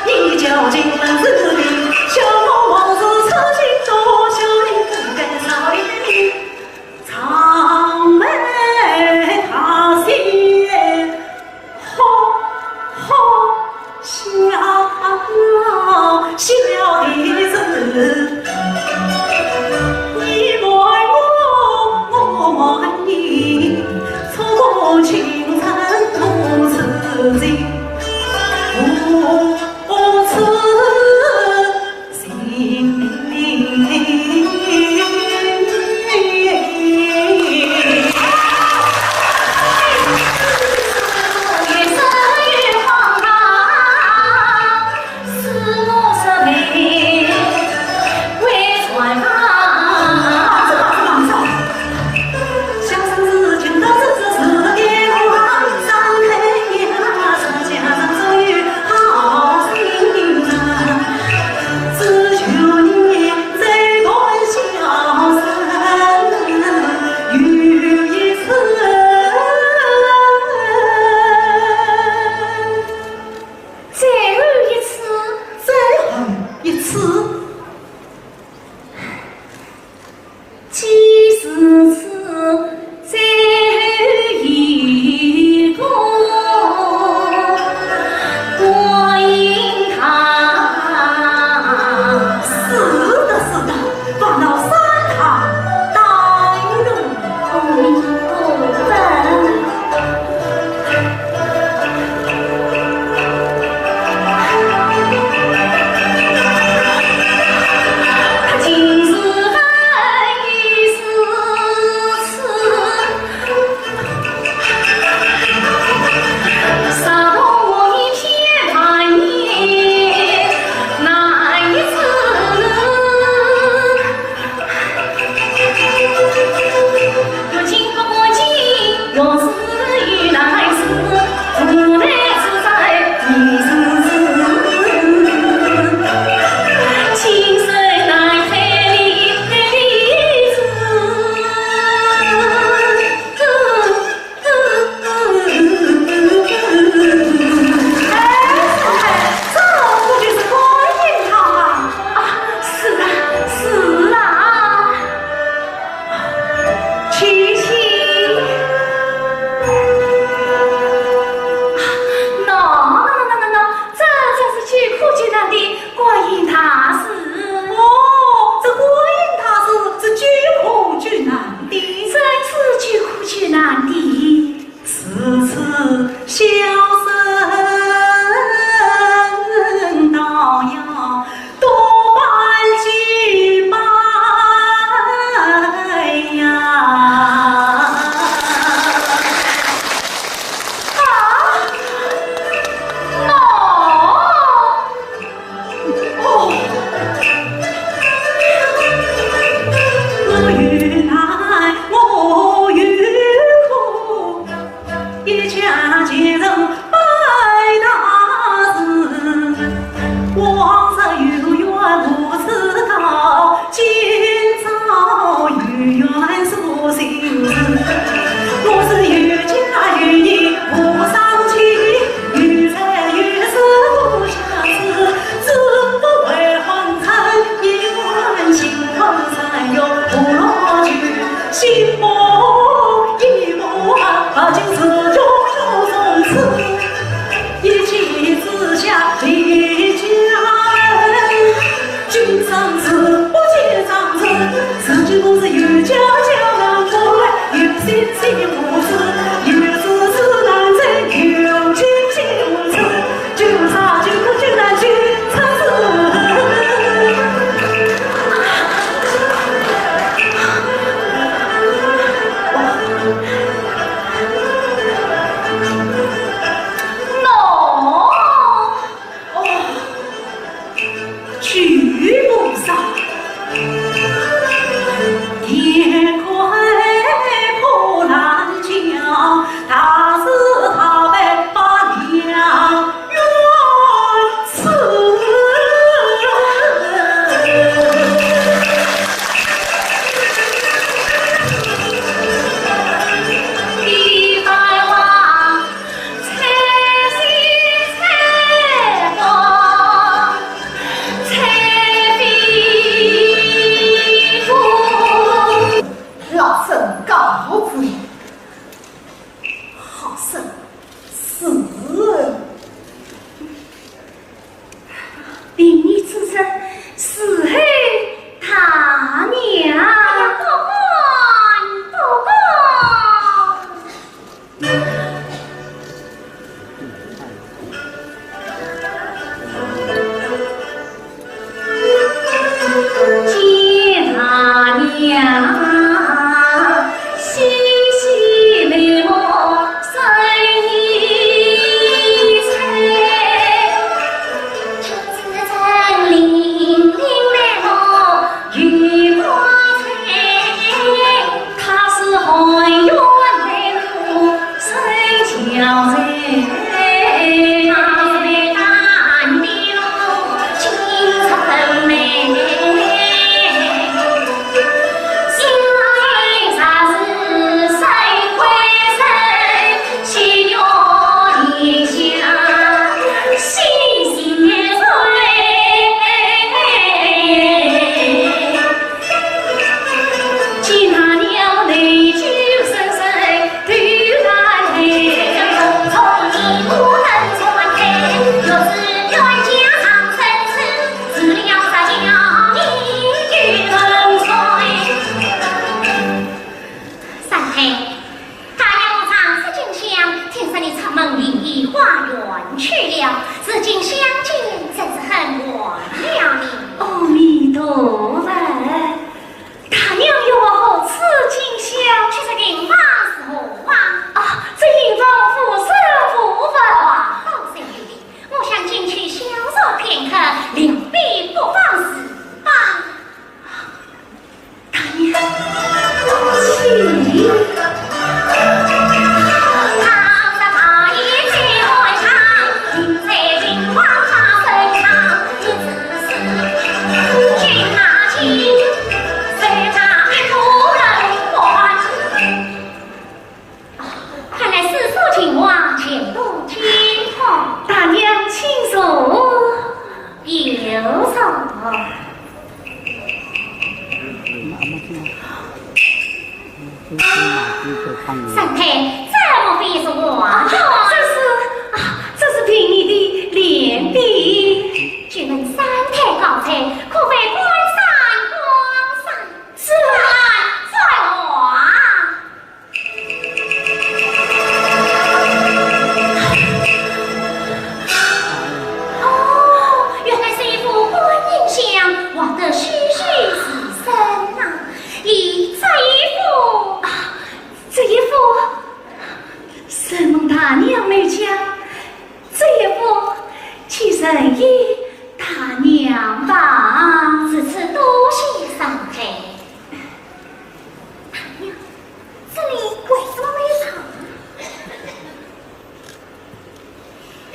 你叫金门子弟，小我王子出京多，小你不该少一名。长眉大写，好好笑，笑的是你瞒我，我瞒你，错过青春不自己。三太，大娘我常思近乡，听说你出门另依花园去了，如今相见真是很晚了呢。阿弥陀佛，大娘又何出近乡？去这营房是何房？啊，这营房无人无物啊。好生有礼，我想进去小坐片刻，两边不妨事罢。 大娘，请。看来四处寻望，全都惊慌。大娘，请坐。有座。三太，这莫非是花园？这是，啊，这是凭你的脸的。久闻三太高才，可谓观山观水，自然在画。 哦，原来是一幅观音像，画得栩栩如生啊！咦，这一幅，啊，这一幅，承蒙大娘美讲，这一幅，请认与大娘吧。如此多谢三太。 大娘，这里为什么没有床？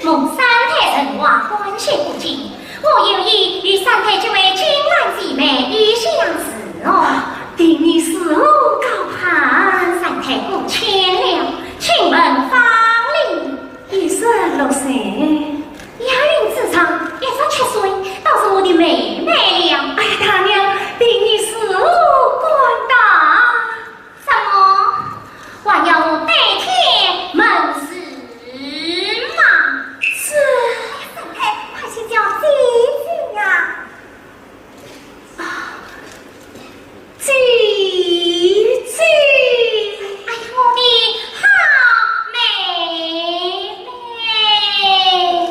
蒙三太人话，欢喜不尽，我有意与三太结为金兰姐妹，一相侍哦。定你是何高攀？三太过谦了，请问芳龄？ 已十六岁。摇铃之上，一十七岁，倒是我的妹妹了。哎呀，大娘，定你是何官大？什么？还要我对天盟誓吗？是。三太，快去叫姐姐呀。 姐姐。哎呀，我的好妹妹。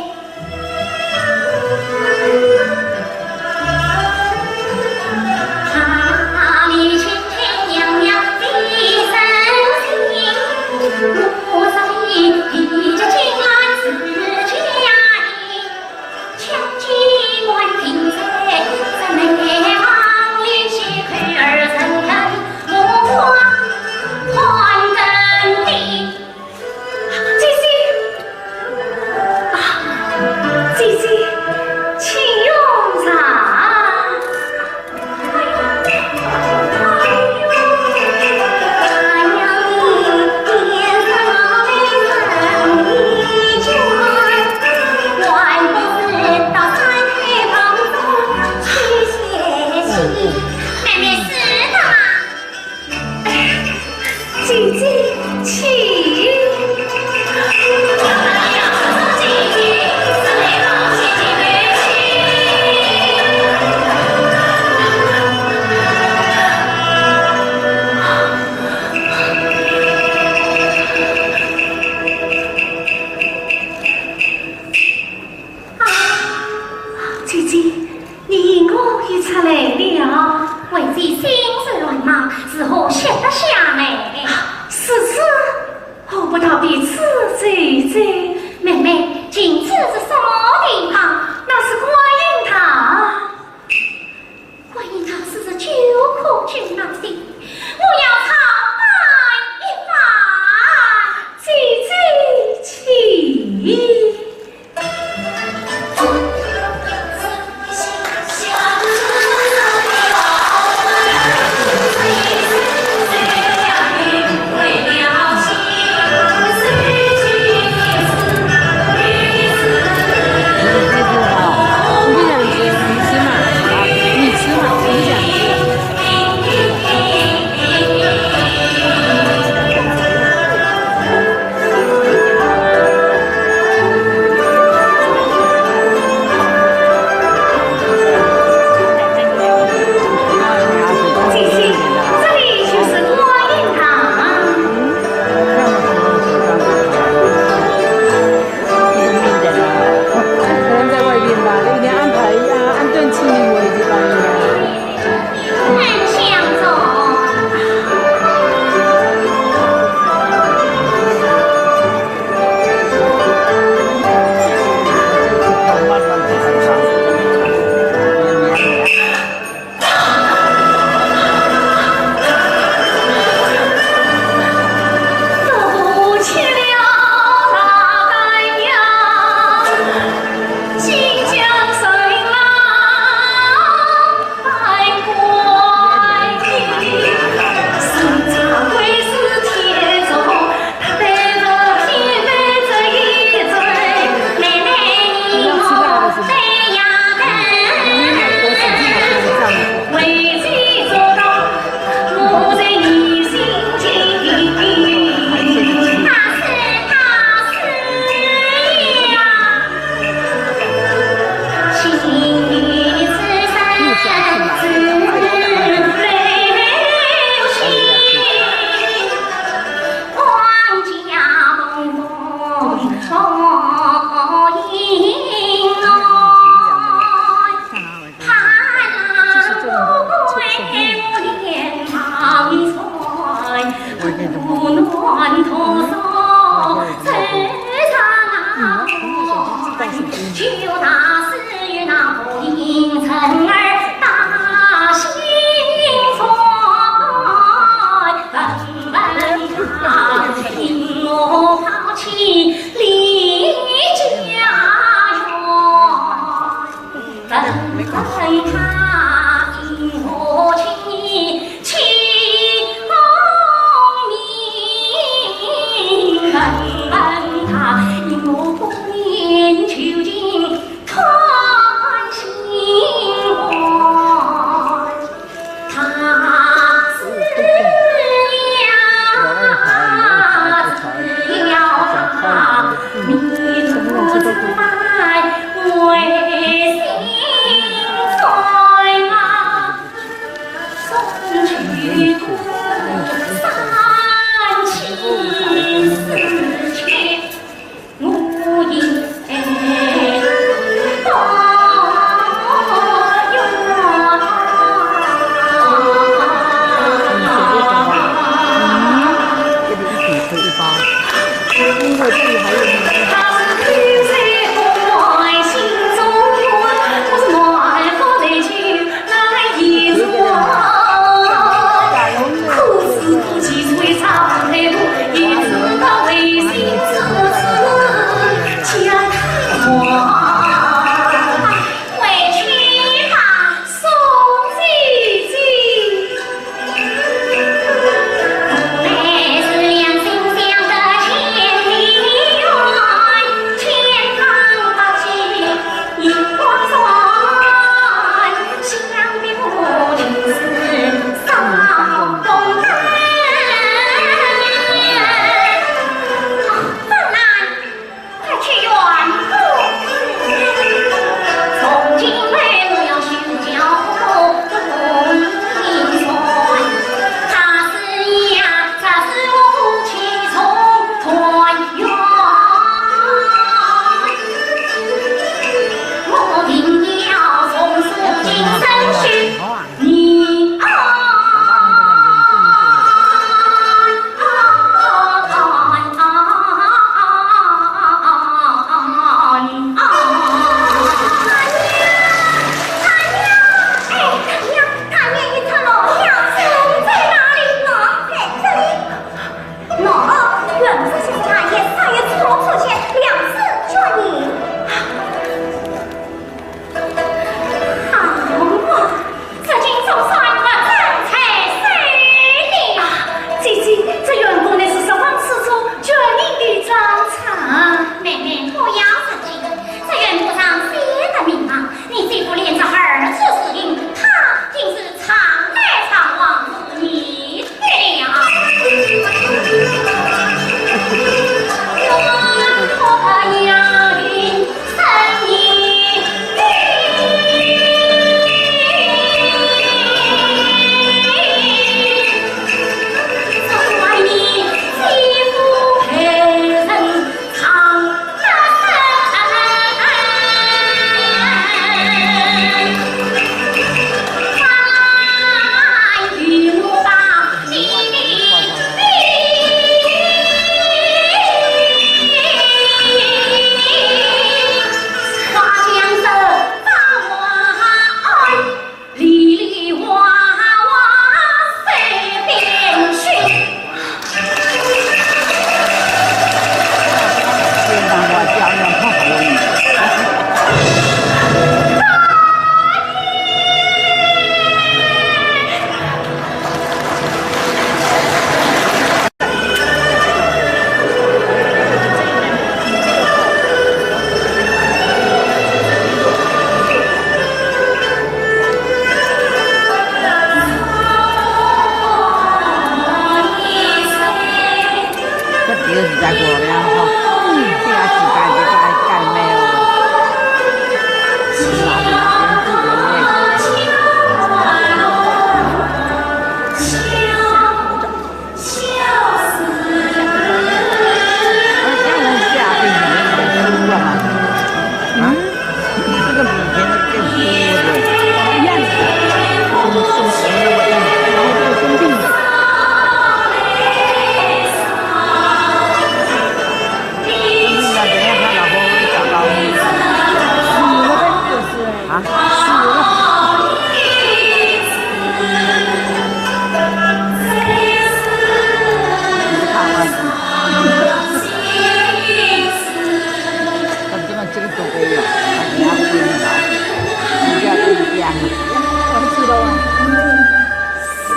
我知道啊。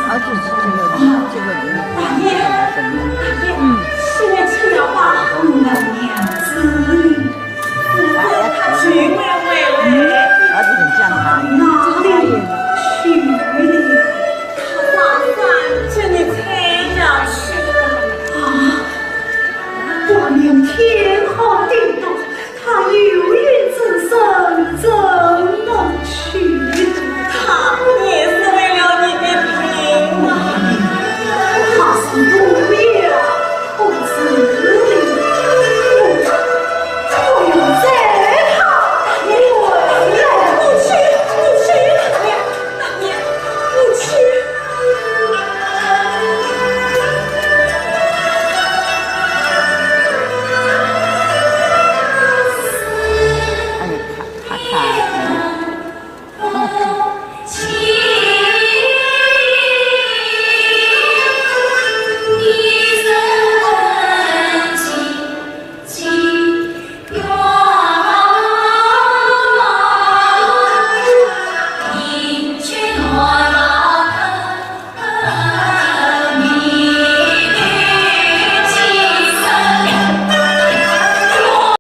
啊，就是这个，这个人。嗯。